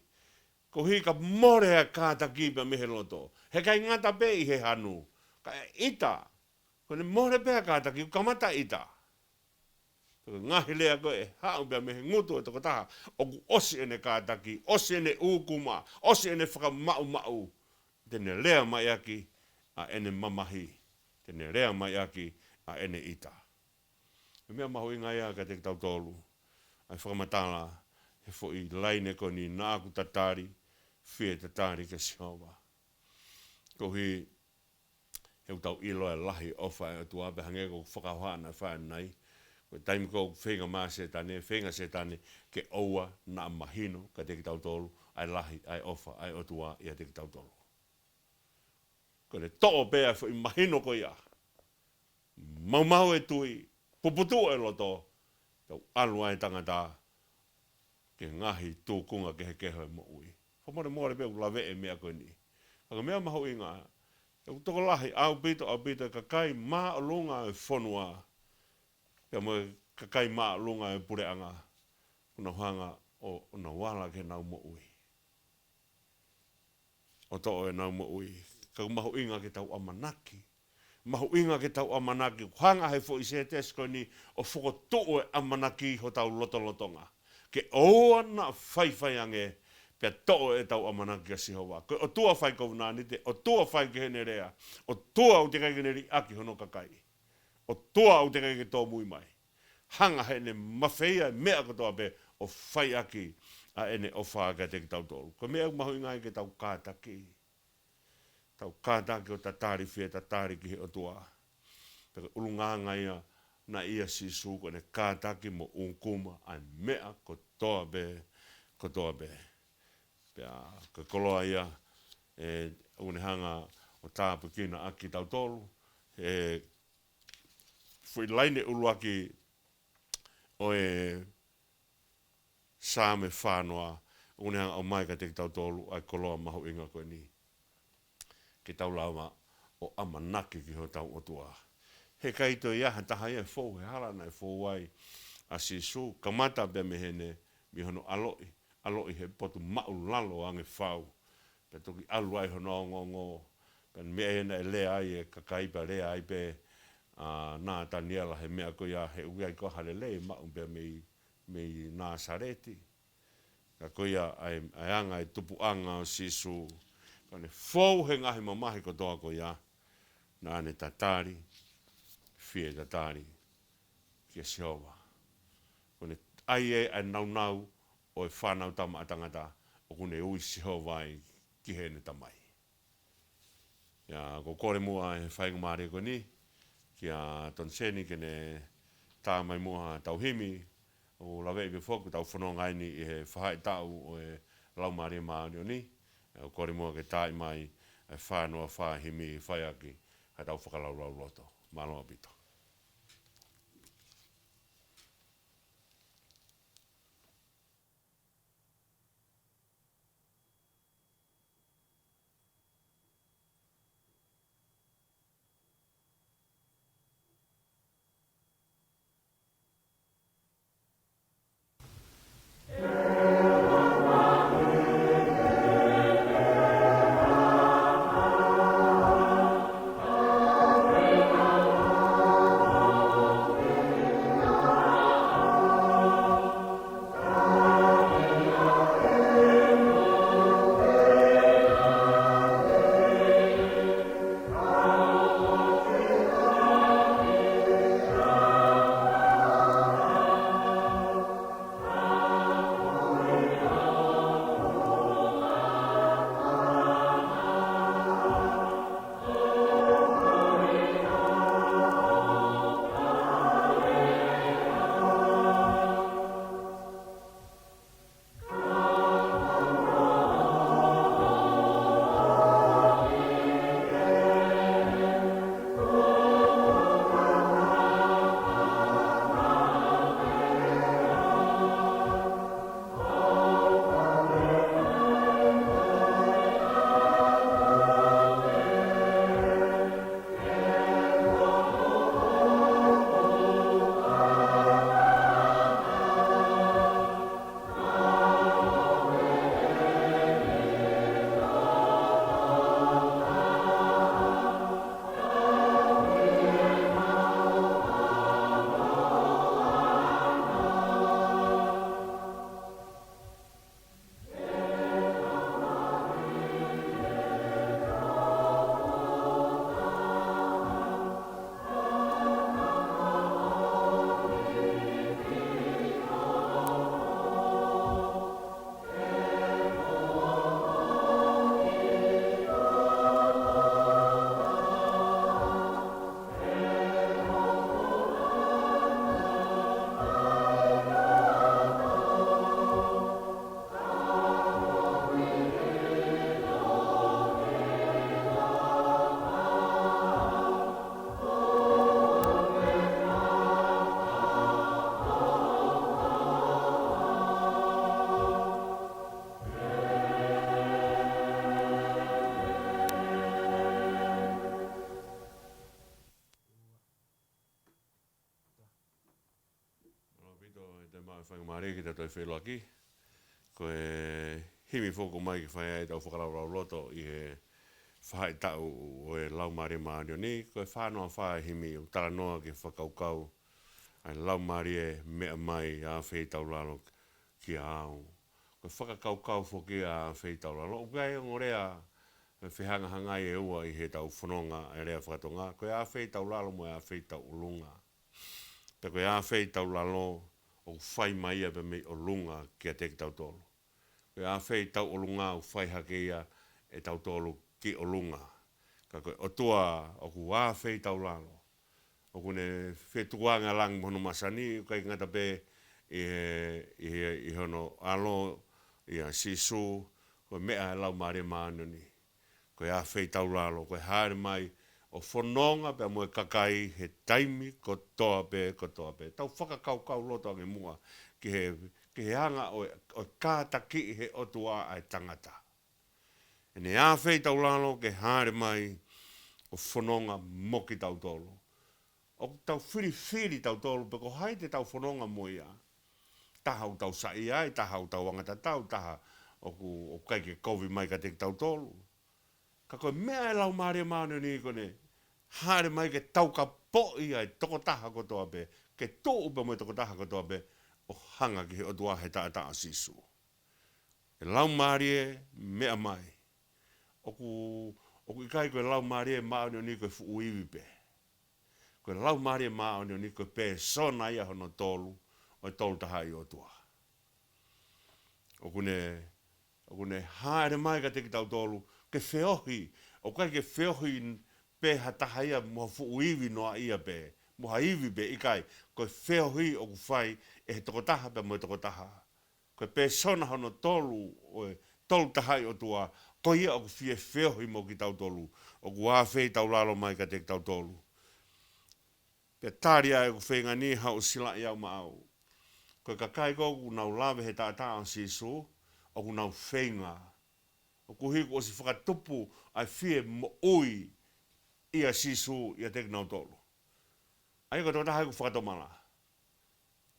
Koeʻuhi ka mole ʻa e kātaki pea mei he loto. Heʻikai ngata pē ʻi he hanu, kae ʻita. Ko ʻene mole pē ʻa e kātaki, ʻoku kamata ʻita. Ko e ngaahi lea ko ē ʻe haʻu pea mei he ngutu ʻo e tokotaha ʻoku ʻosi ʻene kātaki, ʻosi ʻene ʻūkuma, ʻosi ʻene fakamaʻumaʻu. Te ne lea mai ʻaki ʻa ʻene mamahi. Te ne lea mai ʻaki ʻa ʻene ʻita. Ko e meʻa mahuʻinga ia kiate kitautolu ʻa e fakamatala he foʻi laine ko eni, naʻa ku tatali, fie tatali kia Sihova. Koeʻuhi he ʻoku tau ʻilo ʻa e lahi ʻofa ʻa e ʻOtua, pea hangē ko e fakahohaʻa naʻe fai ʻanenai. Ko e taimi ko ē ʻoku feinga mai ʻa Sētane, feinga ʻa Sētane ke ʻoua naʻa mahino kiate kitautolu ʻa e lahi ʻa e ʻofa ʻa e ʻOtua ʻiate kitautolu. Ko ʻene toʻo pē ʻa e foʻi mahino ko ia, maumau e tui, puputuʻu e loto, tau ʻalu ai tangata ki he ngaahi tūkunga kehekehe ʻo e moʻui. Fakamolemole pē ʻoku laveʻi e meʻa ko eni. Ka ko e meʻa mahuʻinga, ʻoku tokolahi ʻaupito, ʻaupito e kakai māʻolunga ʻo e fonua, pea mo e kakai māʻolunga ʻo e puleʻanga, ʻoku nau hanga ʻo, ʻo nau ala ki heʻenau moʻui, ʻo toʻo ʻenau moʻui. Ka ʻoku mahuʻinga ke tau ʻamanaki. Mahuʻinga ke tau ʻamanaki. ʻOku hanga he foʻi sētesi ko eni ʻo fokotuʻu e ʻamanaki hotau lotolotonga. Ke ʻoua naʻa faifai ange, pea toʻo ʻetau ʻamanaki kia Sihova. Ko e ʻOtua fai kovinānite, ʻOtua fai ki heʻene lea, ʻOtua ʻoku teʻeki ke ne liʻaki hono kakai. ʻOtua ʻoku teʻeki ke tōmui mai. Hanga heʻene mafeia e meʻa kotoa pē ʻo fai ʻaki ʻa ʻene ʻofa kiate kitautolu. Ko e meʻa ʻoku mahuʻinga ai ke tau kātaki. Tau kātaki ʻo tatali, fie tatali ki he ʻOtua. Pea ko e ʻulungaanga ia naʻe ʻia Sīsū, ko ʻene kātaki mo ʻūkuma ʻa e meʻa kotoa pē, kotoa pē. Pea ko e koloa ia, ē, ʻoku ne hanga ʻo tāpuekina ʻaki kitautolu, ē, foʻi laine ʻuluaki ʻo e Saame fā noa, ʻoku ne hanga ʻo ʻomai kiate kitautolu ʻa e koloa mahuʻinga ko eni. Ke tau lava ʻo ʻamanaki ki hotau ʻOtua. Heʻikai toe ʻi ai ha taha ia ʻe fou he hala naʻe fou ai ʻa Sīsū, kamata pea mei heʻene, mei hono ʻaloʻi, ʻaloʻi he potu māʻulalo ange fau. Pea toki ʻalu ai hono ongoongo. Pea meʻa ia naʻe lea ai e kakai, pea lea ai pē ʻa Nātaniela he meʻa ko ia, he ʻoku ʻikai ko ha lelei maʻu pea mei, mei Nāsaleti. Ka ko ia ʻa e, ʻa e anga e tupuʻanga ʻo Sīsū. Ka ne fou he ngaahi mamahi kotoa ko ia, naʻa ne tatali, fie tatali kia Sihova. Ko ʻene ʻai ʻa e naunau ʻo e fānau tama ʻa tangata, ʻoku ne ui Sihova ai ki heʻene Tamai. ʻIa, ʻoku ou kole muʻa he faingamālie ko eni kia Toniseni ke ne tā mai muʻa ʻetau himi, ʻoku laveʻi pē foki ʻetau fononga ni ʻi he faʻahitaʻu ʻo e Laumālie Māʻoniʻoni. ʻOku ou kole muʻa ke tā mai e fā noa fā himi fai ʻaki haʻatau fakalaulauloto. Mālō ʻaupito. Ko e toe maʻu e faingamālie ke tau toe feʻiloaki. Ko e himi foki ʻoku ʻomai ke fai ai ʻetau fakalaulauloto ʻi he faʻahitaʻu ʻo e Laumālie Māʻoniʻoni, ko e fā noa fā e himi ʻoku talanoa ki he fakakaukau ʻa e Laumālie meʻa mai, ʻafeitaulalo kiate au. Ko e fakakaukau foki ʻa e ʻafeitaulalo, ʻoku ʻi ai e ongo lea ʻe fehangahangai ʻe ua ʻi heʻetau fononga ʻa e lea faka-Tonga, ko e ʻafeitaulalo mo e ʻafeitauʻolunga. Pea ko e ʻafeitaulalo ʻoku fai mai ia pē mei ʻolunga kiate kitautolu. Ko e ʻafeitauʻolunga ʻoku fai hake ia ʻe tautolu ki ʻolunga. Ka ko e ʻOtua ʻoku ʻafeitaulalo, ʻoku ne fetukuange ʻa langi mo hono masani, ʻoku ʻikai ngata pē ʻi he, ʻi he, ʻi hono ʻAlo ʻia Sīsū, ko e meʻa ʻa e Laumālie Māʻoniʻoni. Ko e ʻafeitaulalo, ko e hāʻele mai ʻo fononga pea mo e kakai he taimi kotoa pē, kotoa pē. Tau fakakaukau loto ange muʻa ki he, ki he anga ʻo e, ʻo e kātakiʻi he ʻOtua ʻa e tangata. ʻEne ʻafeitaulalo ke hāʻele mai ʻo fononga mo kitautolu. ʻOku tau filifili tautolu pe ko hai te tau fononga mo ia. Taha ʻoku tau saiʻia ai, taha ʻoku tau angatatau, taha ʻoku, ʻoku ʻikai ke kovi mai kiate kitautolu. Ka ko e meʻa ʻa e Laumālie Māʻoniʻoni ko ʻene hāʻele mai ke taukapoʻi ʻa e tokotaha kotoa pē, ke tuʻu pē mo e tokotaha kotoa pē, ʻo hanga ki he ʻOtua he taʻataʻa ʻo Sīsū. ʻE Laumālie meʻa mai. ʻOku, ʻoku ʻikai ko e Laumālie Māʻoniʻoni ko e fuʻu ivi pē. Ko e Laumālie Māʻoniʻoni ko e pēsona ia hono tolu ʻo e Tolu Tahaʻi ʻOtua. ʻOku ne, ʻoku ne hāʻele mai kiate kitautolu ke feohi, ʻoku ʻikai ke feohi pē ha taha ia mo ha fuʻu ivi noa ia pē, mo ha ivi pē, ʻikai, ko e feohi ʻoku fai ʻe he tokotaha pea mo e tokotaha. Ko e pēsona hono tolu ʻo e Tolu Tahaʻi ʻOtua, ko ia ʻoku fie feohi mo kitautolu, ʻoku ʻafeitaulalo mai kiate kitautolu. Pea tali ʻa ʻeku feinga ni, haʻu ʻo silaʻi au maʻau. Ko e kakai ko ē ʻoku nau lave he taʻataʻa ʻo Sīsū, ʻoku nau feinga. ʻOku ʻikai ke ʻosi fakatupu ʻa e fie moʻui ʻia Sīsū ʻiate kinautolu. ʻA ia ko e tokotaha ʻoku fakatomala.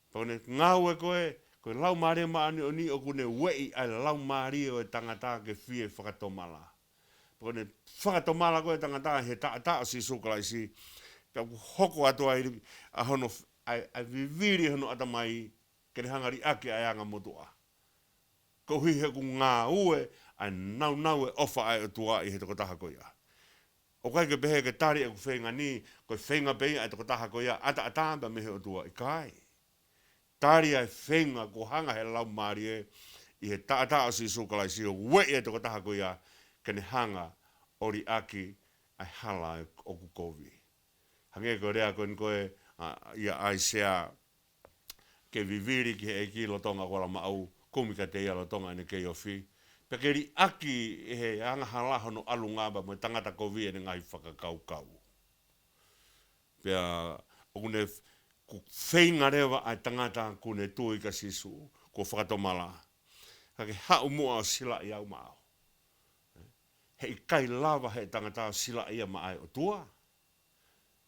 Pea ko ʻene ngāue ko ē, ko e Laumālie Māʻoniʻoni ʻoku ne ueʻi ʻa e laumālie ʻo e tangata ke fie fakatomala. Pea ko ʻene fakatomala ko ē ʻa e tangata he taʻataʻa ʻo Sīsū Kalaisi, pea ʻoku hoko atu ai ʻa hono f-, ʻa e, ʻa e vivili hono ʻatamai, ke ne hanga ʻo liʻaki ʻa e anga motuʻa. Koeʻuhi he ʻoku ngāue ʻa e naunau ʻa e ʻofa ʻa e ʻOtua ʻi he tokotaha ko ia. ʻOku ʻikai ke pehē ke tali ʻeku feinga ni, ko e feinga pē ia ʻa e tokotaha ko ia ʻataʻatā pē mei he ʻOtua, ʻikai. Tali ʻa e feinga kuo hanga he Laumālie ʻi he taʻataʻa ʻo Sīsū Kalaisi ʻo ueʻi ʻa e tokotaha ko ia ke ne hanga ʻo liʻaki ʻa e hala ʻoku kovi. Hangē ko e lea ko eni ko ē, ʻa, ʻia ʻAisea, ke vivili ki he ʻEiki lolotonga kuo lava maʻu, kumi kiate ia lolotonga ʻene kei ofi. Pea ke liʻaki ʻe he angahala hono ʻalunga pea mo e tangata kovi ʻene ngaahi fakakaukau. Pea ʻoku ne f-, ʻoku feinga leva ʻa e tangata kuo ne tui kia Sīsū, kuo fakatomala. Ka ke haʻu muʻa ʻo silaʻi au maʻau. He ʻikai lava he tangata ʻo silaʻi ia maʻa e ʻOtua.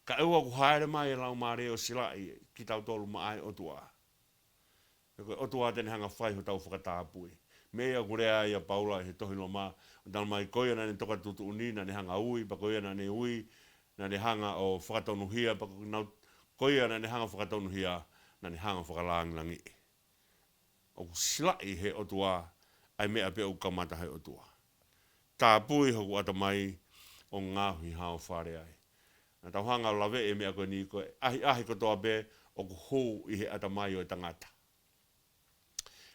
Kae ʻoua kuo hāʻele mai e Laumālie ʻo silaʻi kitautolu maʻa e ʻOtua. He ko e ʻOtua te ne hanga ʻo fai hotau fakatāpui. Meʻa ia ʻoku lea ai ʻa Paula ʻi he tohi Loma, ʻo talamai ko ia naʻa ne tokatuʻutuʻuni, naʻa ne hanga ʻo ui, pea ko ia naʻa ne ui, naʻa ne hanga ʻo fakatonuhia, pea ko nau-, ko ia naʻa ne hanga ʻo fakatonuhia, naʻa ne hanga ʻo fakalāngilangiʻi. ʻOku silaʻi he ʻOtua ʻa e meʻa pē ʻoku kamata he ʻOtua. Tāpui hoku ʻatamai ʻo ngaohi hao fale ai. Naʻa tau hanga ʻo laveʻi e meʻa ko eni, ko e ʻahiʻahi kotoa pē ʻoku hū ʻi he ʻatamai ʻo e tangata.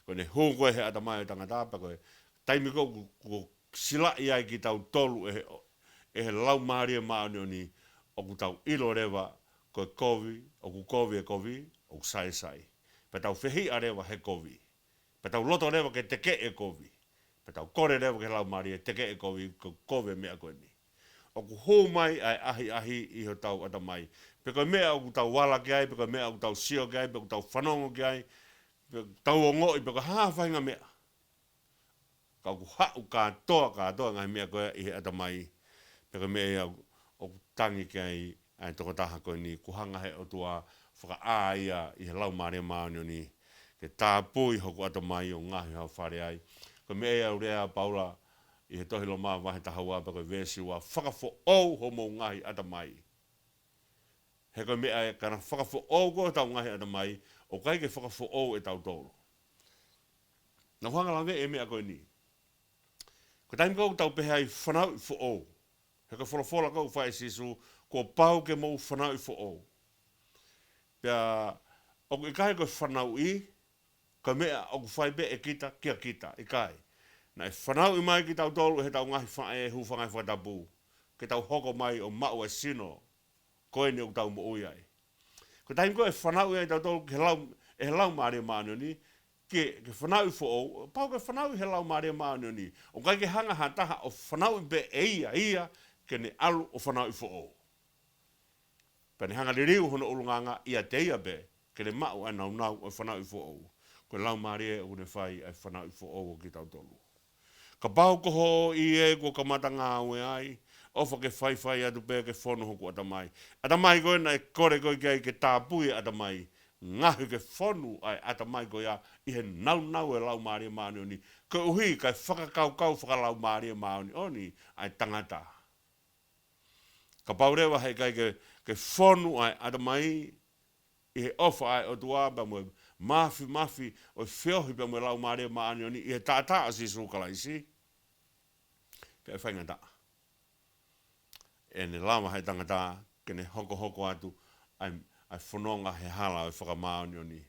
Ko ʻene hū ko ē he ʻatamai ʻo e tangata, pea ko e taimi ko ē ʻoku, ʻoku silaʻi ai kitautolu ʻe he, ʻe he Laumālie Māʻoniʻoni, ʻoku tau ʻilo leva ko e kovi, ʻoku kovi e kovi, ʻoku sāisāi. Pea tau fehiʻa leva he kovi. Pea tau loto leva ke tekeʻi e kovi. Pea tau kole leva ki he Laumālie tekeʻi e kovi, ko e kovi e meʻa ko eni. ʻOku hū mai ʻa e ʻahiʻahi ʻi hotau ʻatamai. Pe ko e meʻa ʻoku tau ala ki ai, pe ko e meʻa ʻoku tau sio ki ai, pe ʻoku tau fanongo ki ai, pe ʻoku tau ongoʻi, pe ko e hā faʻahinga meʻa. Ka ʻoku haʻu kātoa, kātoa ngaahi meʻa ko ē ʻi he ʻatamai. Pe ko e meʻa ia ʻoku tangi ki ai ʻa e tokotaha ko eni, kuo hanga he ʻOtua ʻo fakaʻā ia ʻi he Laumālie Māʻoniʻoni, ke tāpui hoku ʻatamai ʻo ngaohi haʻo fale ai. Ko e meʻa ia ʻoku lea ʻa Paula ʻi he tohi Loma vahe taha ua pea ko e veesi ua, fakafoʻou hoʻomou ngaahi ʻatamai. He ko e meʻa ē, ka naʻe fakafoʻou ko ē hotau ngaahi ʻatamai, ʻoku ʻikai ke fakafoʻou ʻe tautolu. Naʻa ku hanga ʻo lave e meʻa ko eni. Ko e taimi ko ē ʻoku tau pehē ai fanauʻi foʻou. He ko e folofola ko ē ʻoku fai ʻe Sīsū, kuo pau ke mou fanauʻi foʻou. Pea ʻoku ʻikai ko e fanauʻi, ko e meʻa ʻoku fai pē ʻe kita kia kita, ʻikai. Naʻe fanauʻi mai kitautolu ʻe heʻetau ngaahi faʻē, hūfanga he fakatapu, ke tau hoko mai ʻo maʻu e sino ko eni ʻoku tau moʻui ai. Ko e taimi ko ē ʻe fanauʻi ai tautolu ki he lau, ʻe he Laumālie Māʻoniʻoni, ke, ke fanauʻi foʻou, pau ke fanauʻi he Laumālie Māʻoniʻoni. ʻOku ʻikai ke hanga ha taha ʻo fanauʻi pē ʻe ia ia, ke ne ʻalu ʻo fanauʻi foʻou. Pea ne hanga liliu hono ʻulungaanga ʻiate ia pē, ke ne maʻu ʻa e naunau ʻo e fanauʻi foʻou. Ko e Laumālie ʻoku ne fai ʻa e fanauʻi foʻou ʻo kitautolu. Kapau ko hoʻo ʻie kuo kamata ngāue ai, ʻofa ke faifai atu pē ke fonu hoku ʻatamai. ʻAtamai ko ē naʻe kole koe ki ai ke tāpui e ʻatamai. Ngaohi ke fonu ʻa e ʻatamai ko ia ʻi he naunau ʻo e Laumālie Māʻoniʻoni. Koeʻuhi kae fakakaukau fakalaumālie māʻoniʻoni ʻa e tangata. Kapau leva heʻikai ke, ke fonu ʻa e ʻatamai ʻi he ʻofa ʻa e ʻOtua pea mo e māfimafi ʻo e feohi pea mo e Laumālie Māʻoniʻoni ʻi he taʻataʻa ʻo Sīsū Kalaisi, pea ʻe faingataʻa. ʻE ne lava he tangata ke ne hokohoko atu ʻa e, ʻa e fononga he hala ʻo e fakamāʻoniʻoni.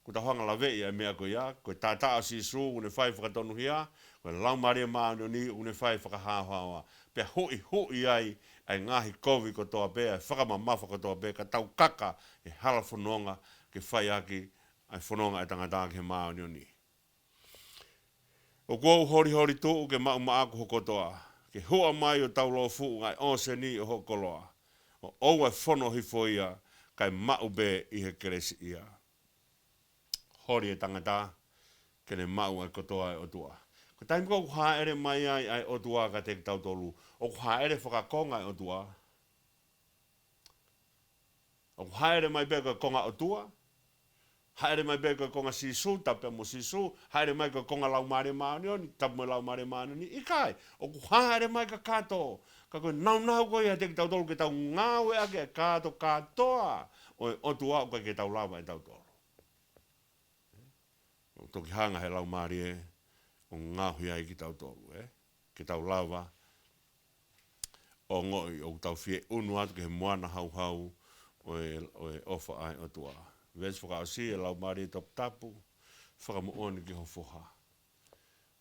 Kuo tau hanga ʻo laveʻi ʻa e meʻa ko ia, ko e taʻataʻa ʻo Sīsū ʻoku ne fai fakatonuhia, ko e Laumālie Māʻoniʻoni ʻoku ne fai fakahaohaoa. Pea huʻihuʻi ai ʻa e ngaahi kovi kotoa pē, ʻa e fakamamafa kotoa pē, ka tau kaka he hala fononga ke fai ʻaki ʻa e fononga ʻa e tangata ki he māʻoniʻoni. ʻOku ou holiholi tuʻu ke maʻu maʻaku ho kotoa, ke huʻa mai ʻo taulōfuʻu ʻa e ʻōseni ʻo ho koloa, ʻo ʻoua ʻe fono hifo ia, kae maʻu pē ʻi he kelesiʻia. Holi e tangata ke ne maʻu ʻa e kotoa ʻa e ʻOtua. Ko e taimi ko ē ʻoku hāʻele mai ai ʻa e ʻOtua kiate kitautolu, ʻoku hāʻele fakakonga ʻa e ʻOtua? ʻOku hāʻele mai pē ko e konga ʻOtua? Hāʻele mai pē ko e konga Sīsū, tapu pē mo Sīsū? Hāʻele mai ko e konga Laumālie Māʻoniʻoni, tapu mo e Laumālie Māʻoniʻoni? ʻIkai, ʻoku hāʻele mai kakato, ka ko e naunau ko ia kiate kitautolu ke tau ngāueʻaki ʻa e kātokātoa ʻo e ʻOtua ʻoku ʻikai ke tau lava ʻe tautolu. ʻOku toki hanga he Laumālie ʻo ngaohi ai kitautolu, ē? Ke tau lava ʻo ongoʻi ʻoku tau fie ʻunu atu ki he moana hauhau ʻo e, ʻo e ʻofa ʻa e ʻOtua. Veesi fakaʻosi, ʻe Laumālie Toputapu, fakamoʻoni ki ho foha.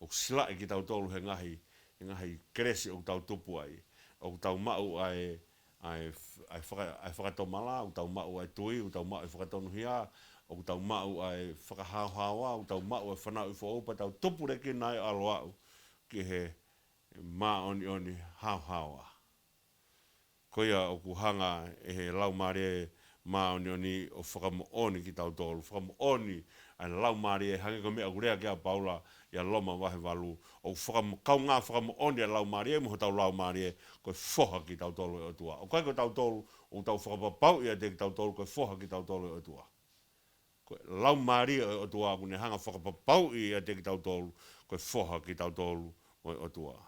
ʻOku silaʻi kitautolu he ngaahi, he ngaahi kelesi ʻoku tau tupu ai. ʻOku tau maʻu ʻa e, ʻa e, ʻa e faka-, ʻa e fakatomala, ʻoku tau maʻu ʻa e tui, ʻoku tau maʻu ʻa e fakatonuhia, ʻoku tau maʻu ʻa e fakahaohaoa, ʻoku tau maʻu ʻa e fanauʻi foʻou, pea tau tupulekina ai ʻo ʻalu ʻo aʻu ki he māʻoniʻoni haohaoa. Ko ia ʻoku hanga ʻe he Laumālie Māʻoniʻoni ʻo fakamoʻoni kitautolu, fakamoʻoni ʻa e Laumālie, hangē ko e meʻa ʻoku lea ki ai ʻa Paula ʻia Loma vahe valu, ʻoku fakamo-, kaungā fakamoʻoni ʻa e Laumālie mo hotau laumālie, ko e foha kitautolu ʻo e ʻOtua. ʻOku ʻikai ko tautolu, ʻoku tau fakapapauʻi ʻiate kitautolu, ko e foha kitautolu ʻo e ʻOtua. Ko e Laumālie ʻo e ʻOtua ʻoku ne hanga ʻo fakapapauʻi ʻiate kitautolu, ko e foha kitautolu ʻo e ʻOtua.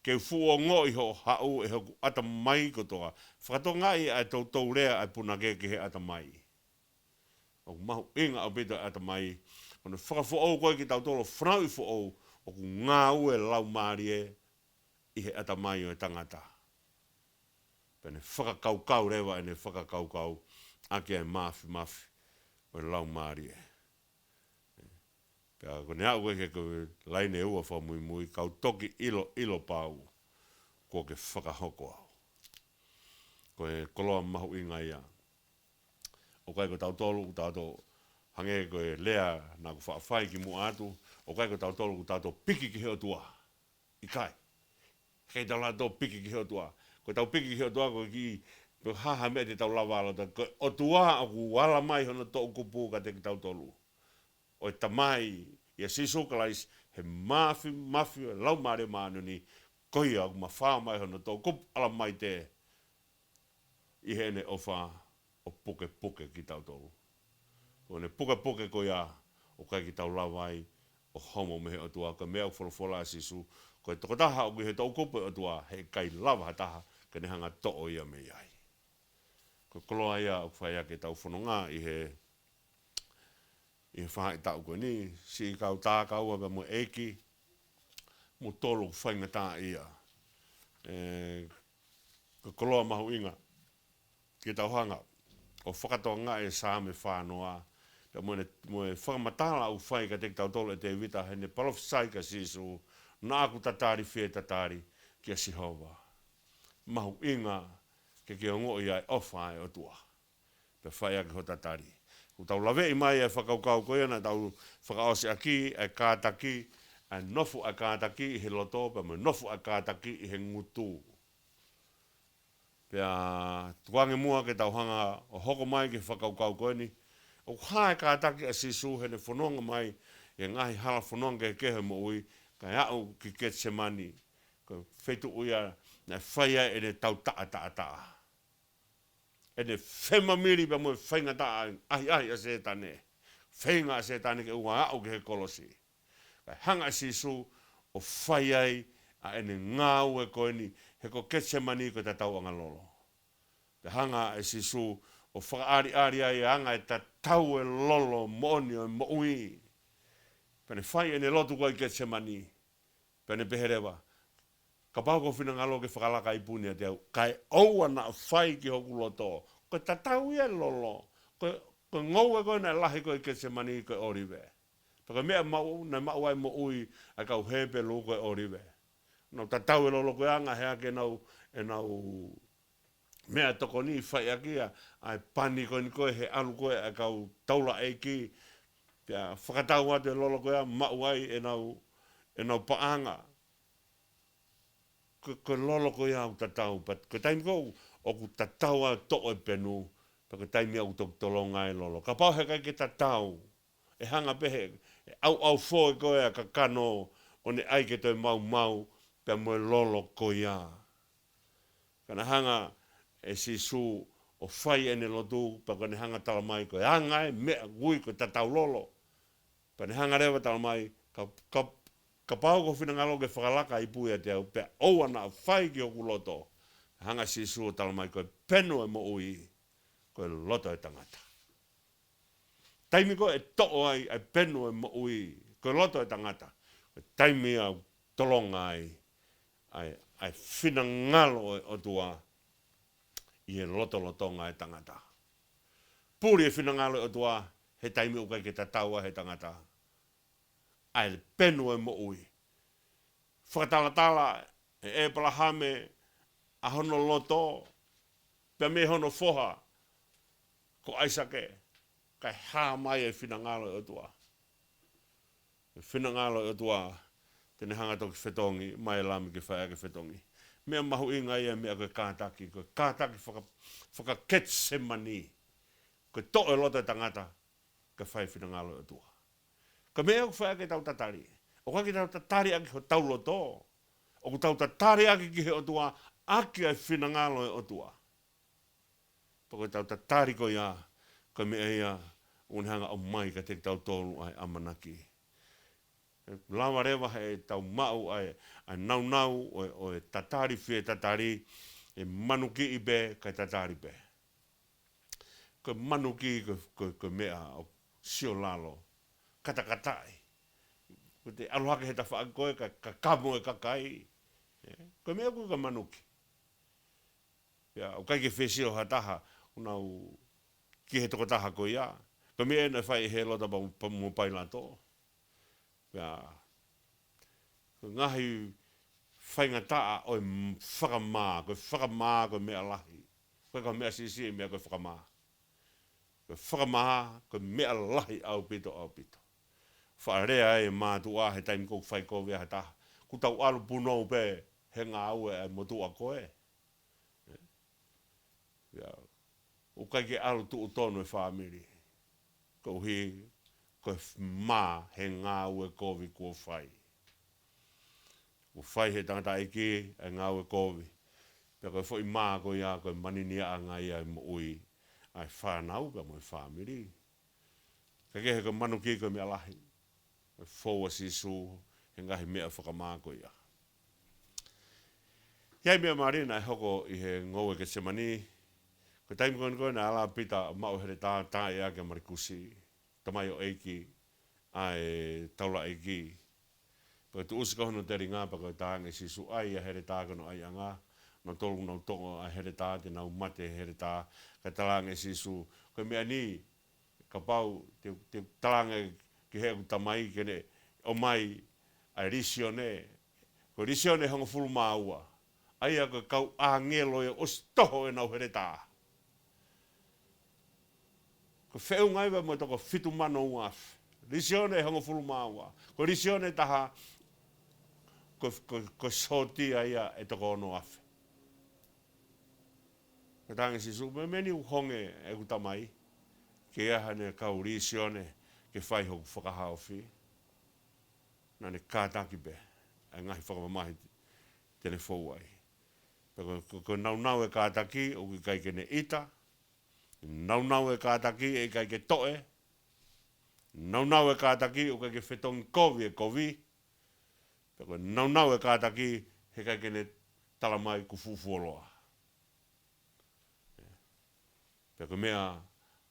Ke u fuʻu ongoʻi hoʻo haʻu ʻe hoku ʻatamai kotoa. Fakatokangaʻi ʻa e toutou lea ʻa e punake ki he ʻatamai. ʻOku mahuʻinga ʻaupito e ʻatamai. ʻOku ne fakafoʻou koe kitautolu, fanauʻi foʻou, ʻoku ngāue Laumālie ʻi he ʻatamai ʻo e tangata. Pea ne fakakaukau leva ʻene fakakaukau ʻaki ʻa e māfimafi ʻo e Laumālie. Pea ko ʻene aʻu ko ē ki he ko e laine ua fakamuimui, kau toki ʻiloʻilo pau kuo ke fakahoko au. Ko e koloa mahuʻinga ia. ʻOku ʻikai ko tautolu, ʻoku tautolu hangē ko e lea naʻa ku faʻa fai kimuʻa atu, ʻoku ʻikai ko tautolu, ʻoku tautolu piki ki he ʻOtua. ʻIkai. ʻIkai tautolu piki ki he ʻOtua. Ko ʻetau piki ki he ʻOtua, ko e kiʻi, ko e hā ha meʻa te tau lava ʻo ʻalu atu ai. Ko e ʻOtua ʻoku ala mai hono toʻukupu kiate kitautolu. ʻO e Tamai, ʻia Sīsū Kalaisi, he māfimafi ʻo e Laumālie Māʻoniʻoni, ko ia ʻoku mafao mai hono toʻukupu, ala mai te ʻi heʻene ʻofa ʻo pukepuke kitautolu. Ko ʻene pukepuke ko ia ʻoku ʻikai ke tau lava ai ʻo homo mei he ʻOtua, ko e meʻa ʻoku folofola ʻa Sīsū, ko e tokotaha ʻoku ʻi he toʻukupu ʻo e ʻOtua, heʻikai lava ha taha ke ne hanga ʻo toʻo ia mei ai. Ko e koloa ia ʻoku fai ʻaki ʻetau fononga ʻi he, ʻi he faʻahitaʻu ko eni, siʻi kau tā kaua pea mo e ʻEiki, mo tolu ʻoku faingataʻaʻia. ʻE, ko e koloa mahuʻinga ke tau hanga ʻo fakatokangaʻi e Saame fā noa, pea mo ʻene, mo e fakamatala ʻoku fai kiate kitautolu ʻe Tēvita heʻene palōfisai kia Sīsū, naʻa ku tatali fie tatali kia Sihova. Mahuʻinga ke ke ongoʻi ʻa e ʻofa ʻa e ʻOtua pea fai ʻaki hoʻo tatali. ʻOku tau laveʻi mai e fakakaukau ko ia naʻa tau fakaʻosi ʻaki, ʻa e kātaki, ʻa e nofo ʻa e kātaki ʻi he loto, pea mo e nofo ʻa e kātaki ʻi he ngutu. Pea tukuange muʻa ke tau hanga ʻo hoko mai ki he fakakaukau ko eni. ʻOku hā e kātaki ʻa Sīsū heʻene fononga mai ʻi he ngaahi hala fononga kehekehe ʻo e moʻui, kae aʻu ki Ketisemani, ko e feituʻu ia naʻe fai ai ʻene tau taʻataʻataʻa. ʻEne femamili pea mo e faingataʻa ʻahiʻahi ʻa Sētane. Feinga ʻa Sētane ke ʻoua aʻu ki he kolosi. Kae hanga ʻe Sīsū ʻo fai ai ʻa ʻene ngāue ko eni, he ko Ketisemani ko e tatau ʻanga lolo. Pea hanga ʻe Sīsū ʻo fakaʻaliʻali ai ʻa e anga e tatau e lolo moʻoni ʻo e moʻui. Pea ne fai ʻene lotu ko ia ʻi Ketisemani. Pea ne pehē leva, kapau ko ho finangalo ke fakalaka ipu ni ʻiate au, kae ʻoua naʻa fai ki hoku loto. Ko e tatau ia e lolo. Ko e, ko e ngoue ko ē naʻe lahi ko ē ʻi Ketisemani ko e ʻōlive. Pea ko e meʻa maʻu, naʻe maʻu ai moʻui ʻa e kau Hepelū ko e ʻōlive. Nau tatau e lolo ko ia, ngaohi ʻaki ʻenau, ʻenau meʻatokoni, fai ʻaki ia ʻa e pani ko eni ko ē he ʻalu ko ē ʻa e kau taulaʻeiki. Pea fakatau atu e lolo ko ia, maʻu ai ʻenau, ʻenau paʻanga. Ko, ko e lolo ko ia ʻoku tatau, pea ko e taimi ko ē ʻoku tatau ai ʻo toʻo e penu, pea ko e taimi ia ʻoku toki tolonga ai e lolo. Kapau heʻikai ke tatau, ʻe hanga pē he, he ʻauʻaufō ʻe koe ʻa e kakano ʻo ne ʻai ke toe maumau pea mo e lolo ko ia. Ka naʻe hanga ʻe Sīsū ʻo fai ʻene lotu, pea ko ʻene hanga ʻo tala mai ko e anga e meʻa ʻoku ui ko e tatau lolo. Pea ne hanga leva ʻo tala mai, ka, ka, kapau ko ho finangalo ke fakalaka ipu ʻiate au, pea ʻoua naʻa fai ki hoku loto. Hanga ʻe Sīsū ʻo tala mai ko e penu e moʻui, ko e loto e tangata. Taimi ko ē ʻe toʻo ai ʻa e penu e moʻui, ko e loto e tangata, ko e taimi ia ʻoku tolonga ai ʻa e, ʻa e finangalo ʻo e ʻOtua ʻi he lotolotonga e tangata. Puli e finangalo ʻo e ʻOtua he taimi ʻoku ʻikai ke tatau ai he tangata ʻa e penu e moʻui. Fakatalatala ʻe ʻEpalahame ʻa hono loto, pea mei hono foha ko ʻAisake, kae hā mai e finangalo ʻo e ʻOtua. E finangalo ʻo e ʻOtua, te ne hanga ʻo toki fetongi, mai e Lami ke fai ʻaki e fetongi. Meʻa mahuʻinga ia, meʻa ko e kātaki, ko e kātaki faka-, faka-Ketisemani. Ko e toʻo e loto e tangata, ke fai e finangalo ʻo e ʻOtua. Ko e meʻa ʻoku fai ʻaki ʻetau tatali. ʻOku ʻikai ke tau tatali ʻaki hotau loto. ʻOku tau tatali ʻaki ki he ʻOtua, ʻaki ʻa e finangalo ʻo e ʻOtua. Pea ko ʻetau tatali ko ia, ko e meʻa ia ʻoku ne hanga ʻo ʻomai kiate kitautolu ʻa e ʻamanaki. ʻE lava leva heʻetau maʻu ʻa e, ʻa e naunau ʻo e, ʻo e tatali fie tatali, ʻe manukiʻi pē, kae tatali pē. Ko e manuki ko, ko, ko e meʻa ʻoku sio lalo, katakataʻi. Ko ʻete ʻalu hake he tafaʻaki ko ē ka, ka kamo e kakai. ʻE, ko e meʻa ko ē ko e manuki. Pea ʻoku ʻikai ke fie sio ha taha, ʻoku nau ki he tokotaha ko ia. Ko e meʻa ena naʻe fai ʻe Hēlota pea, pea mo Pailato. Pea, ko e ngaahi faingataʻa ʻo e m-, fakamā, ko e fakamā ko e meʻa lahi. Ko e ka meʻa siʻisiʻi meʻa ko e fakamā. Ko e fakamā, ko e meʻa lahi ʻaupito, ʻaupito. Faʻa lea e mātuʻa he taimi ʻoku fai kovi ai ha taha. Kuo tau ʻalu punou pē he ngāue ʻa e motuʻa ko ē. ʻIo. ʻOku ʻikai ke ʻalu tuʻu tonu e fāmili. Koeʻuhi, ko e f-, mā he ngāue kovi kuo fai. Kuo fai he tangataʻeiki e ngāue kovi. Pea ko e foʻi mā ko ia, ko e maniniaʻanga ia e moʻui ʻa e fānau pea mo e fāmili. Ka kehe ko e manuki ko e meʻa lahi. Ko e fou ʻa Sīsū he ngaahi meʻa fakamā ko ia. ʻI ai e meʻa mālie naʻe hoko ʻi he ngoue Ketisemani. Ko e taimi ko eni ko ē naʻe ala ʻa Pita ʻo maʻu e heletā, tā ia kia Malikusi, tamaioʻeiki ʻa e taulaʻeiki. Pea tuʻusi ko hono telinga pea ko e talaange ʻe Sīsū, ʻai ʻa e heletā ki hono ʻaiʻanga. Nautolu nau toʻo ʻa e heletā, te nau mate he heletā. Ka talaange ʻe Sīsū, ko e meʻa ni, kapau te, te talaange ki heʻeku Tamai ke ne ʻomai ʻa e Lisione. Ko e Lisione ʻe hongofulu mā ua. ʻA ia ko e kau ʻāngelo ia ʻosi toho ʻenau heletā. Ko e feʻunga ia mo e toko fitu mano ua afe. Lisione ʻe hongofulu mā ua. Ko e Lisione ʻe taha, ko, ko, ko e sōtia ia ʻe toko ono afe. Ka talaange ʻe Sīsū, meimei ni ʻoku honge ʻeku Tamai ke ʻi ai haʻane kau Lisione ke fai hoku fakahaofi. Naʻa ne kātaki pē ʻa e ngaahi fakamamahi te ne fou ai. Pea ko, ko, ko e naunau e kātaki ʻoku ʻikai ke ne ʻita. Naunau e kātaki ʻe ʻikai ke toʻe. Naunau e kātaki ʻoku ʻikai ke fetongi kovi e kovi. Pea ko e naunau e kātaki he ʻikai ke ne tala mai kuo fuʻu fuoloa. Pea ko e meʻa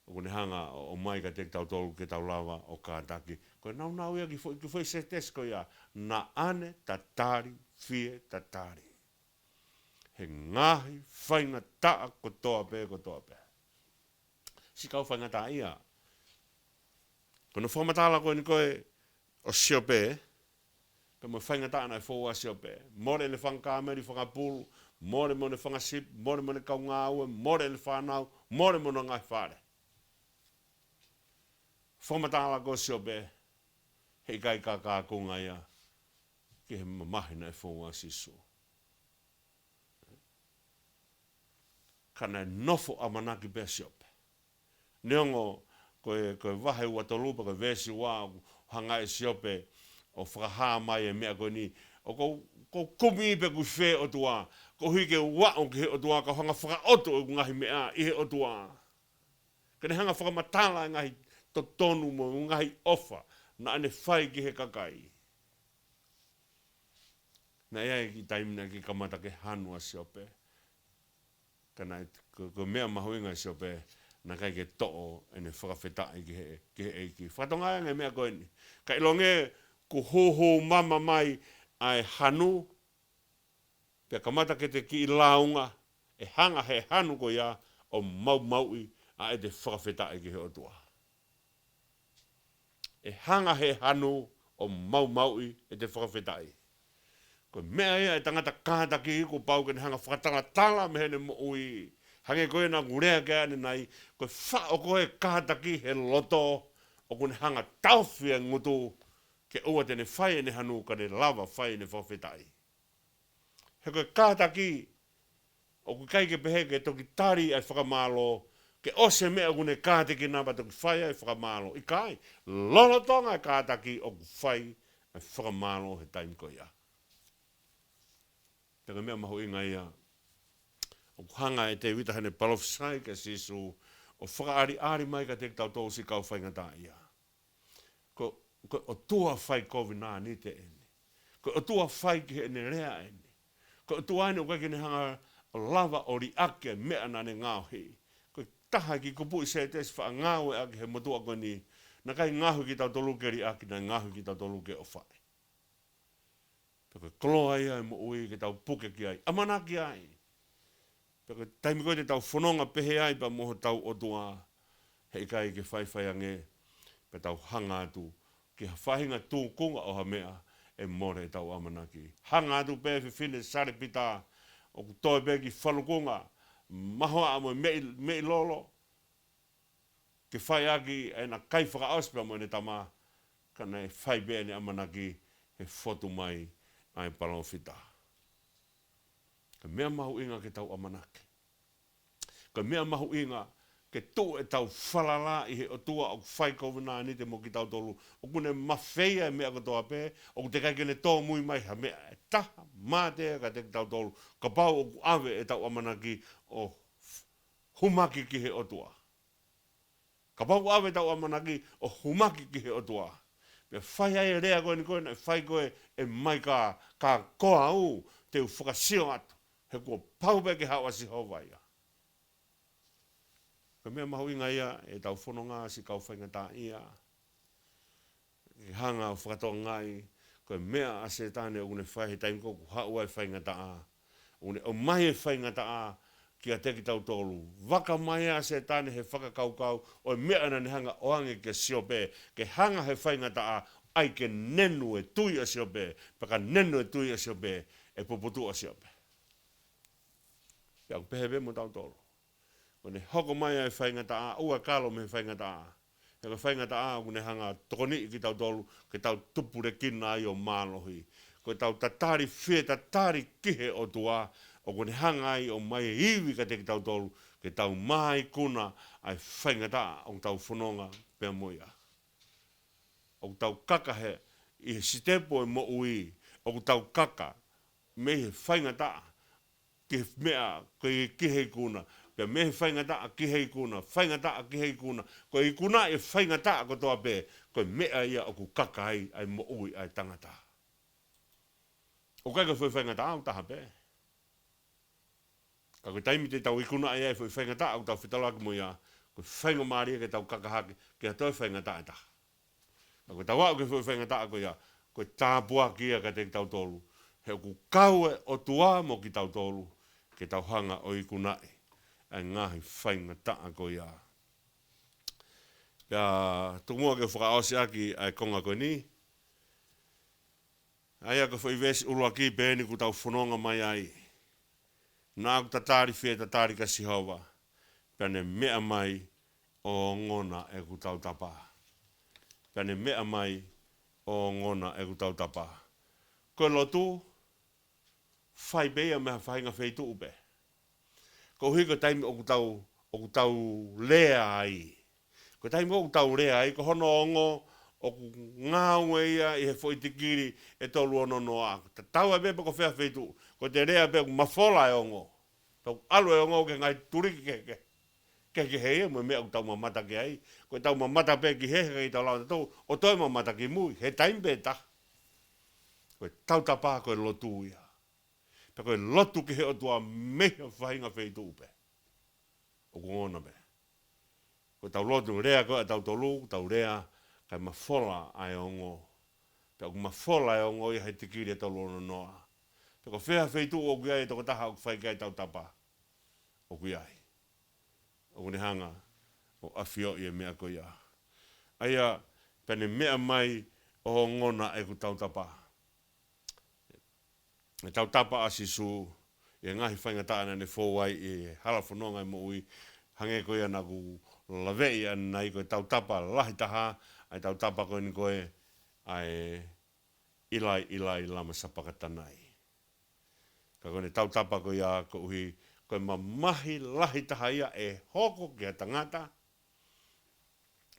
ʻoku ne hanga ʻo, ʻomai kiate kitautolu ke tau lava ʻo kātaki. Ko e naunau ia ki he foʻi, ki he foʻi sētesi ko ia, naʻa ne tatali, fie tatali he ngaahi faingataʻa kotoa pē, kotoa pē. Siʻi kau faingataʻaʻia. Ko hono fakamatala ko eni ko ē ʻo Siope, pea mo e faingataʻa naʻe fou ai ʻa Siope. Mole ʻene fanga kāmeli, fanga pulu, mole mo ʻene fanga sipi, mole mo ʻene kau ngāue, mole ʻene fānau, mole mo hono ngaahi fale. Fakamatala ko ē ʻo Siope, heʻikai ke kākākunga ia ki he mamahi naʻe fou ai ʻa Sīsū. Ka naʻe nofo ʻamanaki pē ʻa Siope. Neongo ko e, ko e vahe ua tolu pea ko e veesi ua ʻoku hanga ʻe Siope ʻo fakahā mai e meʻa ko eni. ʻOku ou, ʻoku ou kumi pē ʻoku ʻi fē ʻOtua, koeʻuhi ke u aʻu ki he ʻOtua, kau hanga ʻo fakaʻotu ʻeku ngaahi meʻa ʻi he ʻOtua. Ka ne hanga ʻo fakamatala e ngaahi totonu mo e ngaahi ʻofa naʻa ne fai ki he kakai. Naʻe ʻi ai e kiʻi taimi naʻe kei kamata ke hanu ʻa Siope. Ka naʻe, ko, ko e meʻa mahuʻinga ʻa Siope, naʻe ʻikai ke toʻo ʻene fakafetaʻi ki he, ki he ʻEiki. Fakatonga ange e meʻa ko eni. Ka ʻilonga kuo hūhū mama mai ʻa e hanu, pea kamata ke te kiʻi lāunga, ʻe hanga he hanu ko ia ʻo maumauʻi ʻa ʻete fakafetaʻi ki he ʻOtua. ʻE hanga he hanu ʻo maumauʻi ʻete fakafetaʻi. Ko e meʻa ia ʻa e tangata kātaki kuo pau ke ne hanga ʻo fakatalatala mei heʻene moʻui. Hangē ko ia naʻa ku lea ki ai ʻanenai, ko e faʻo ko ē kātaki he loto, ʻoku ne hanga ʻo taʻofi e ngutu, ke ʻoua te ne fai ʻene hanu ka ne lava fai ʻene fakafetaʻi. He ko e kātaki, ʻoku ʻikai ke pehē ke toki tali ʻa e fakamālō, ke ʻosi e meʻa ʻoku ne kātekina pea toki fai ʻa e fakamālō. ʻIkai, lolotonga e kātaki ʻoku fai ʻa e fakamālō he taimi ko ia. Pea ko e meʻa mahuʻinga ia, ʻoku hanga ʻe Tēvita heʻene palōfisai kia Sīsū ʻo fakaʻaliʻali mai kiate kitautolu siʻi kau faingataʻaʻia. Ko, ko e ʻOtua fai kovinānite eni. Ko e ʻOtua fai ki heʻene lea eni. Ko e ʻOtua eni ʻoku ʻikai ke ne hanga ʻo lava ʻo liʻaki e meʻa naʻa ne ngaohi. Ko e taha e kiʻi kupuʻi sētesi faʻa ngāueʻaki he motuʻa ko eni. Naʻe ʻikai ngaohi kitautolu ke liʻaki, naʻe ngaohi kitautolu ke ʻofaʻi. Pea ko e koloa ia e moʻui ke tau puke ki ai. ʻAmanaki ai. Pea ko e taimi ko ē te tau fononga pehē ai pea mo hotau ʻOtua, heʻikai ke faifai ange, pea tau hanga atu ki ha faʻahinga tūkunga ʻo ha meʻa ʻe mole ʻetau ʻamanaki. Hanga atu pē fefine Salepita, ʻoku toe pē ki falukunga, mahoaʻa mo e meʻi, meʻi lolo, ke fai ʻaki ʻena kai fakaʻosi pea mo ʻene tama, ka naʻe fai pē ʻene ʻamanaki he fotu mai ʻa e palōfita. Ko e meʻa mahuʻinga ke tau ʻamanaki. Ko e meʻa mahuʻinga ke tuʻu ʻetau falala ʻi he ʻOtua ʻoku fai kovinānite mo kitautolu. ʻOku ne mafeia e meʻa kotoa pē, ʻoku teʻeki ai ke ne tōmui mai ha meʻa ʻe taha, mate kiate kitautolu. Kapau ʻoku ʻave ʻetau ʻamanaki ʻo humaki ki he ʻOtua. Kapau ʻoku ʻave ʻetau ʻamanaki ʻo humaki ki he ʻOtua, pea fai ai e lea ko eni ko ē naʻe fai ko ē ʻe Maika, ka ko au te u fakasio atu, he kuo pau pē ke haʻu ʻa Sihova ia. Ko e meʻa mahuʻinga ia ʻetau fononga siʻi kau faingataʻaʻia, ke hanga ʻo fakatokangaʻi, ko e meʻa ʻa Sētane ʻoku ne fai he taimi ko ē ʻoku haʻu ai e faingataʻa, ʻoku ne ʻomai e faingataʻa kiate kitautolu. Vaka mai ʻa Sētane he fakakaukau ʻo e meʻa naʻa ne hanga ʻo ʻoange kia Siope, ke hanga he faingataʻa ʻai ke nenu e tui ʻa Siope, pea ka nenu e tui ʻa Siope, ʻe puputuʻu ʻa Siope. Pea ʻoku pehē pē mo tautolu. Ko ʻene hoko mai ʻa e faingataʻa, ʻoua kalo mei he faingataʻa. He ko e faingataʻa ʻoku ne hanga ʻo tokoniʻi kitautolu, ke tau tupulekina ai ʻo mālohi. Ko ʻetau tatali, fie tatali ki he ʻOtua, ʻoku ne hanga ai ʻo ʻomai e ivi kiate kitautolu, ke tau māikuna ʻa e faingataʻa ʻoku tau fononga pea mo ia. ʻOku tau kaka he, ʻi he sitepu ʻo e moʻui, ʻoku tau kaka mei he faingataʻa ki he meʻa, ko e, ki he ikuna. Pea mei he faingataʻa ki he ikuna, faingataʻa ki he ikuna. Ko e ikuna ʻi he faingataʻa kotoa pē, ko e meʻa ia ʻoku kaka ai ʻa e moʻui ʻa e tangata. ʻOku ʻikai ko e foʻi faingataʻa ʻoku taha pē. Ka ko e taimi te tau ikuna ai ʻa e foʻi faingataʻa ʻoku tau fetaulaki mo ia, ko e faingamālie ke tau kaka hake ki ha toe faingataʻa ʻe taha. Ka ko ʻetau aʻu ki he foʻi faingataʻa ko ia, ko e tāpuaki ia kiate kitautolu. He ʻoku kau e ʻOtua mo kitautolu, ke tau hanga ʻo ikunaʻi ʻa e ngaahi faingataʻa ko ia. Pea tuku muʻa ke fakaʻosi ʻaki ʻa e konga ko eni. ʻA ia ko e foʻi veesi ʻuluaki pē eni ʻoku tau fononga mai ai. Naʻa ku tatali, fie tatali kia Sihova, pea ne meʻa mai ʻo ongona ʻeku tautapa. Pea ne meʻa mai ʻo ongona ʻeku tautapa. Ko e lotu, fai pē ia mei ha faʻahinga feituʻu pē. Koeʻuhi ko e taimi ʻoku tau, ʻoku tau lea ai. Ko e taimi ʻoku tau lea ai, ko hono ongo ʻoku ngāue ia ʻi he foʻi tikili ʻe tolu ono noa. Tatau ai pē pe ko fē ha feituʻu. Ko ʻete lea pē ʻoku mafola e ongo. Tau ʻalu e ongo ki he ngaahi tuliki kehekehe. Kehekehe ia mo e meʻa ʻoku tau mamata ki ai. Ko ʻetau mamata pē ki hē, heʻikai tau lava tautolu ʻo toe mamata ki mui. He taimi pē taha. Ko e tautapa, ko e lotu ia. Pea ko e lotu ki he ʻOtua mei ha faʻahinga feituʻu pē. ʻOku ongona pē. Ko ʻetau lotu, lea ko ē ʻa tautolu, ʻoku tau lea, kae mafola ʻa e ongo. Pea ʻoku mafola e ongo ia he tikili ʻe tolu ono noa. Pea ko fē ha feituʻu ʻoku ʻi ai e tokotaha ʻoku fai ki ai e tautapa, ʻoku ʻi ai. ʻOku ne hanga ʻo ʻafioʻi e meʻa ko ia. ʻA ia, pea ne meʻa mai ʻo ongona ʻeku tautapa. E tautapa ʻa Sīsū ʻi he ngaahi faingataʻa naʻa ne fou ai ʻi he hala fononga ʻo e moʻui, hangē ko ia naʻa ku laveʻi ʻanenai, ko e tautapa lahi taha ʻa e tautapa ko eni ko ē ʻa e ʻIlai, ʻIlai, lama sapakatanai. Ka ko ʻene tautapa ko ia koeʻuhi, ko e mamahi lahi taha ia ʻe hoko ki ha tangata,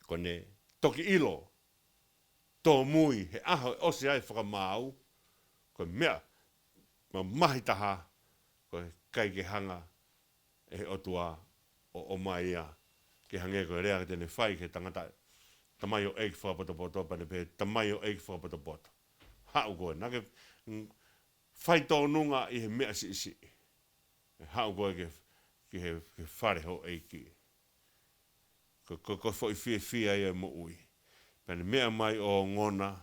ko ʻene toki ʻilo tōmui he ʻaho ʻe ʻosi ai e fakamaau, ko e meʻa mamahi taha, ko e ʻikai ke hanga ʻe he ʻOtua ʻo ʻomai ia ke hangē ko e lea te ne fai ki he tangata, tamaioʻeiki fakapotopoto, pea ne pehē, tamaioʻeiki fakapotopoto. Haʻu koe, naʻa ke, mm, fai tōnunga ʻi he meʻa siʻisiʻi. ʻE haʻu koe ki he, ki he, ki he fale houʻeiki. Ko, ko, ko e foʻi fiefia ia ʻo e moʻui. Pea ne meʻa mai ʻo ongona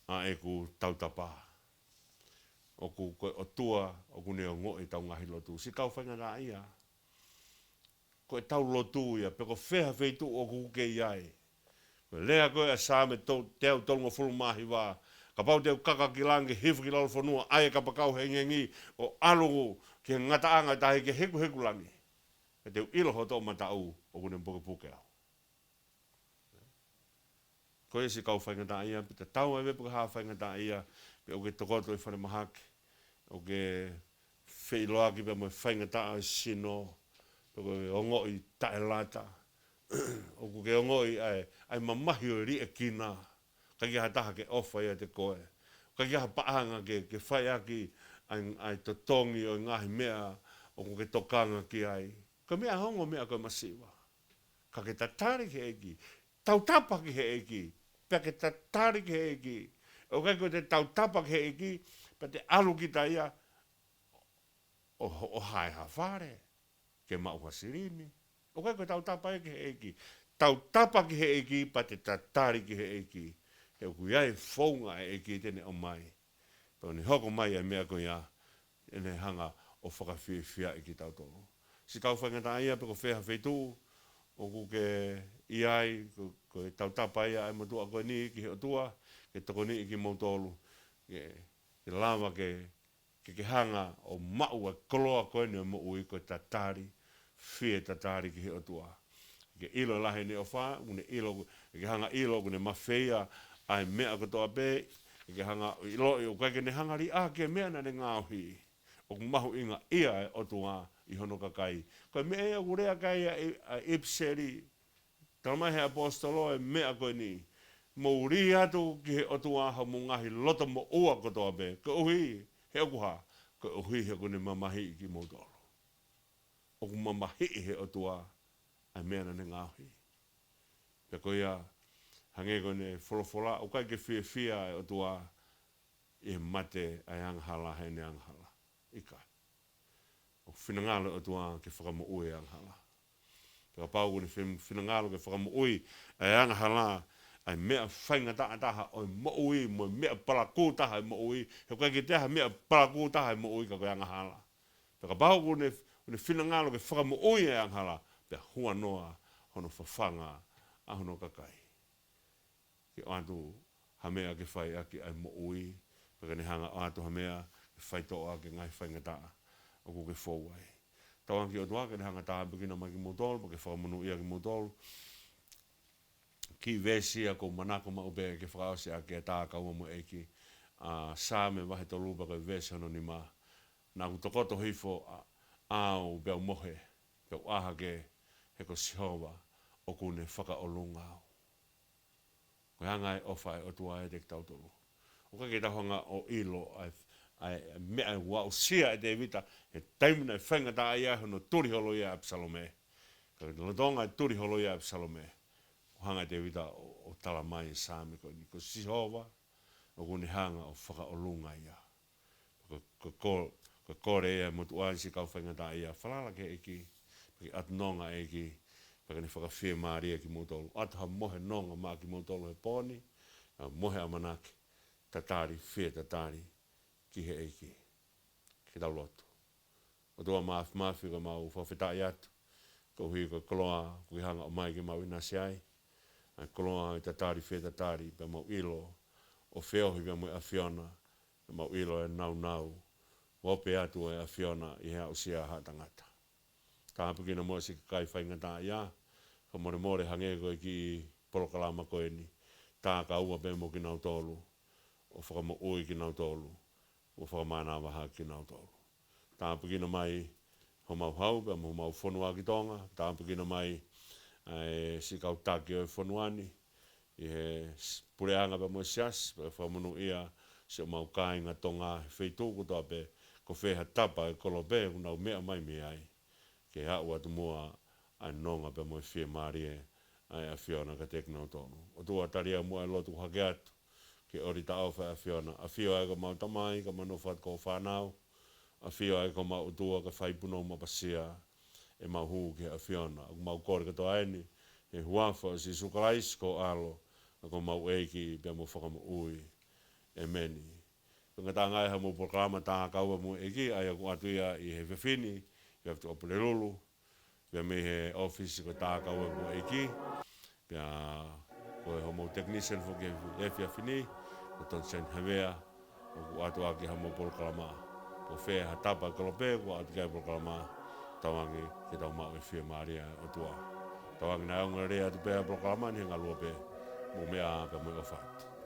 ʻa ʻeku tautapa. ʻOku, ko e ʻOtua, ʻoku ne ongoʻi ʻetau ngaahi lotu. Siʻi kau faingataʻaʻia. Ko ʻetau lotu ia, pe ko fē ha feituʻu ʻoku ke ʻi ai. Ko e lea ko ē ʻa e Saame to-, teau tolungofulu mā hiva. Kapau te u kaka ki langi, hifo ki lalo fonua, ʻai e kapakau hengihengi, ʻo ʻalu ki he ngataʻanga ʻo e tahi ke hikuhiku langi. Pea te u ʻilo ho toʻomataʻu ʻoku ne pukepuke au. Ko e siʻi kau faingataʻaʻia, pea tatau ai pē pe ko e hā faingataʻaʻia, pe ʻoku ke tokoto ʻi falemahaki, ʻoku ke feʻiloaki pea mo e faingataʻa ʻo e sino, pe ʻoku ke ongoʻi taʻelata, ʻoku ke ongoʻi ʻa e, ʻa e mamahi ʻo e liʻekina, ʻikai ke ʻi ai ha taha ke ʻofa ʻiate koe, ʻikai ke ʻi ai ha paʻanga ke, ke fai ʻaki ʻa e, ʻa e totongi ʻo e ngaahi meʻa ʻoku ke tokanga ki ai. Ko e meʻa ongo, meʻa ko e masiva. Ka Pea ke tatali ki he ʻEiki. Tautapa ki he ʻEiki. Pea ke tatali ki he ʻEiki. ʻOku ʻikai ko ʻete tautapa ki he ʻEiki, pea te ʻalu kita ia ʻo, ʻo hae ha fale, ke maʻu ha silini. ʻOku ʻikai ko e tautapa ia ki he ʻEiki. Tautapa ki he ʻEiki, pea te tatali ki he ʻEiki. He ʻoku ʻi ai e founga ʻa e ʻEiki te ne ʻomai. Pea ʻoku ne hoko mai ʻa e meʻa ko ia, ʻene hanga ʻo fakafiefiaʻi kitautolu. Siʻi kau faingataʻaʻia, pe ko fē ha feituʻu ʻoku ke ʻi ai, ko, ko e tautapa ia ʻa e motuʻa ko eni ki he ʻOtua, ke tokoniʻi kimoutolu, ke, ke lava ke, ke, ke hanga ʻo maʻu ʻa e koloa ko eni ʻo e moʻui, ko e tatali, fie tatali ki he ʻOtua. Ke ʻilo e lahi ʻene ʻofa, ʻoku ne ʻilo, ke hanga ʻo ʻilo, ʻoku ne mafeia ʻa e meʻa kotoa pē, ke hanga ʻo ʻiloʻi, ʻoku ʻikai ke ne hanga ʻo liʻaki e meʻa naʻa ne ngaohi. ʻOku mahuʻingaʻia e ʻOtua ʻi hono kakai. Ko e meʻa ia ʻoku lea ki ai ʻa e, ʻa e ʻipiseli, talamai he ʻaposetolo e meʻa ko eni. Mou lī atu ki he ʻOtua hoʻomou ngaahi loto moʻua kotoa pē. Koeʻuhi, he ʻoku hā, koeʻuhi he ʻoku ne mamahiʻi kimoutolu. ʻOku mamahiʻi he ʻOtua ʻa e meʻa naʻa ne ngaohi. Pea ko ia, hangē ko ʻene folofola, ʻoku ʻikai ke fiefia e ʻOtua ʻi he mate ʻa e angahala heʻene angahala. ʻIkai. ʻOku finangalo e ʻOtua ke fakamoʻui e angahala. Pea kapau ʻoku ne fin-, finangalo ke fakamoʻui e angahala, ʻa e meʻa faingataʻa taha ʻo e moʻui, mo e meʻa palakū taha ʻo e moʻui, he ʻoku ʻikai ke toe ʻi ai ha meʻa palakū taha ʻo e moʻui ka ko e angahala. Pea kapau ʻoku ne, ʻoku ne finangalo ke fakamoʻui e angahala, pea huanoa hono fafanga ʻa hono kakai. Ke ʻoatu ha meʻa ke fai ʻaki ʻa e moʻui, pea ke ne hanga ʻo ʻoatu ha meʻa ke faitoʻo ʻaki e ngaahi faingataʻa ʻoku ke fou ai. Tauange ki he ʻOtua ke ne hanga ʻo tāpuekina mai kimoutolu, pea ke fakamonūʻia kimoutolu. Kiʻi veesi ia ʻoku ou manako maʻu pē ke fakaʻosi ʻaki e tākaua mo e ʻEiki, ʻa Saame vahe tolu pea ko e veesi hono nima. Naʻa ku tokoto hifo ʻa, ʻa au pea u mohe, pea u ʻā hake, he ko Sihova ʻoku ne fakaʻolunga au. Ko e anga e ʻofa ʻa e ʻOtua ʻiate kitautolu. ʻOku ʻikai ke tau hanga ʻo ʻilo ʻa e, ʻa e meʻa ʻoku aʻusia ʻe Tēvita, he taimi naʻe faingataʻaʻia ai hono tuli holo ia ʻa ʻApisalome. Ka lolotonga e tuli holo ia ʻa ʻApisalome, ʻoku hanga ʻe Tēvita ʻo, ʻo talamai e Saame ko eni, ko Sihova ʻoku ne hanga ʻo fakaʻolunga ia. Ko, ko, ko, ko e kole ia ʻa e motuʻa, siʻi kau faingataʻaʻia, falala ki he ʻEiki, pea ke ʻatu nonga ʻEiki, pea ke ne fakafiemālie kimoutolu. ʻOatu ha mohe nonga maʻa kimoutolu he pō ni, ʻa e mohe ʻamanaki, tatali, fie tatali ki he ʻEiki. Ke tau lotu. ʻOtua Māfimafi, ʻoku mau fakafetaʻi atu koeʻuhi ko e koloa kuo ke hanga ʻo ʻomai ke mau ʻinasi ai. ʻA e koloa ʻo e tatali, fie tatali, pea mau ʻilo ʻo feohi pea mo e ʻAfiona, pea mau ʻilo e nāunau ʻoku ope atu ʻa e ʻAfiona ʻi he aʻusia ʻa haʻa tangata. Tāpuekina muʻa siʻi kakai faingataʻaʻia, fakamolemole hangē ko e kiʻi polokalama ko eni, tākaua pē mo kinautolu, ʻo fakamoʻui kinautolu, ʻo fakamānavaʻi kinautolu. Tāpuekina mai homau hau, pea mo homau fonua ki Tonga, tāpuekina mai ʻa e siʻi kau taki ʻo e fonua ni, ʻi he s-, puleʻanga pea mo e siasi, pea fakamonūʻia siʻomau kāinga Tonga he feituʻu kotoa pē, ko fē ha tapa ʻo e kolope ʻoku nau meʻa mai mei ai, ke aʻu atu muʻa ʻa e nonga pea mo e fiemālie ʻa e ʻAfiona kiate kinautolu. ʻOtua, talia muʻa e lotu hake atu ki he ʻōlita ʻofa ʻa e ʻAfiona. ʻAfio ʻa e ko homau Tamai, ka mau nofo atu ko hoʻo fānau. ʻAfio ʻa e ko homau ʻOtua, ka fai punou mapasia ʻemau hū ki he ʻAfiona. ʻOku mau kole kotoa eni he huafa ʻo Sīsū Kalaisi ko ho ʻAlo, ʻa e ko homau ʻEiki pea mo Fakamoʻui. ʻEmeni. Ko e ngataʻanga ia ʻa e mo polokalama Tākaua mo e ʻEiki, ʻa ia ʻoku ʻoatu ia ʻi he efiafi ni, ʻi he ʻapi ʻo Pulelulu, pea mei he ʻōfisi ko e Tākaua mo e ʻEiki, pea ko e homau technician foki he efiafi ni, ko Tonsen Havea, ʻoku ʻoatu ʻaki ʻa e mo polokalama. Ko fē ha tapa ʻo e kolope ʻoku ʻoatu ki ai e polokalama, tauange ke tau maʻu e fiemālie ʻa e ʻOtua. Tauange naʻe ongoongolelei atu pē ʻa e polokalama ni, he ngaluope, mou meʻa ā pea mo e ʻofa atu.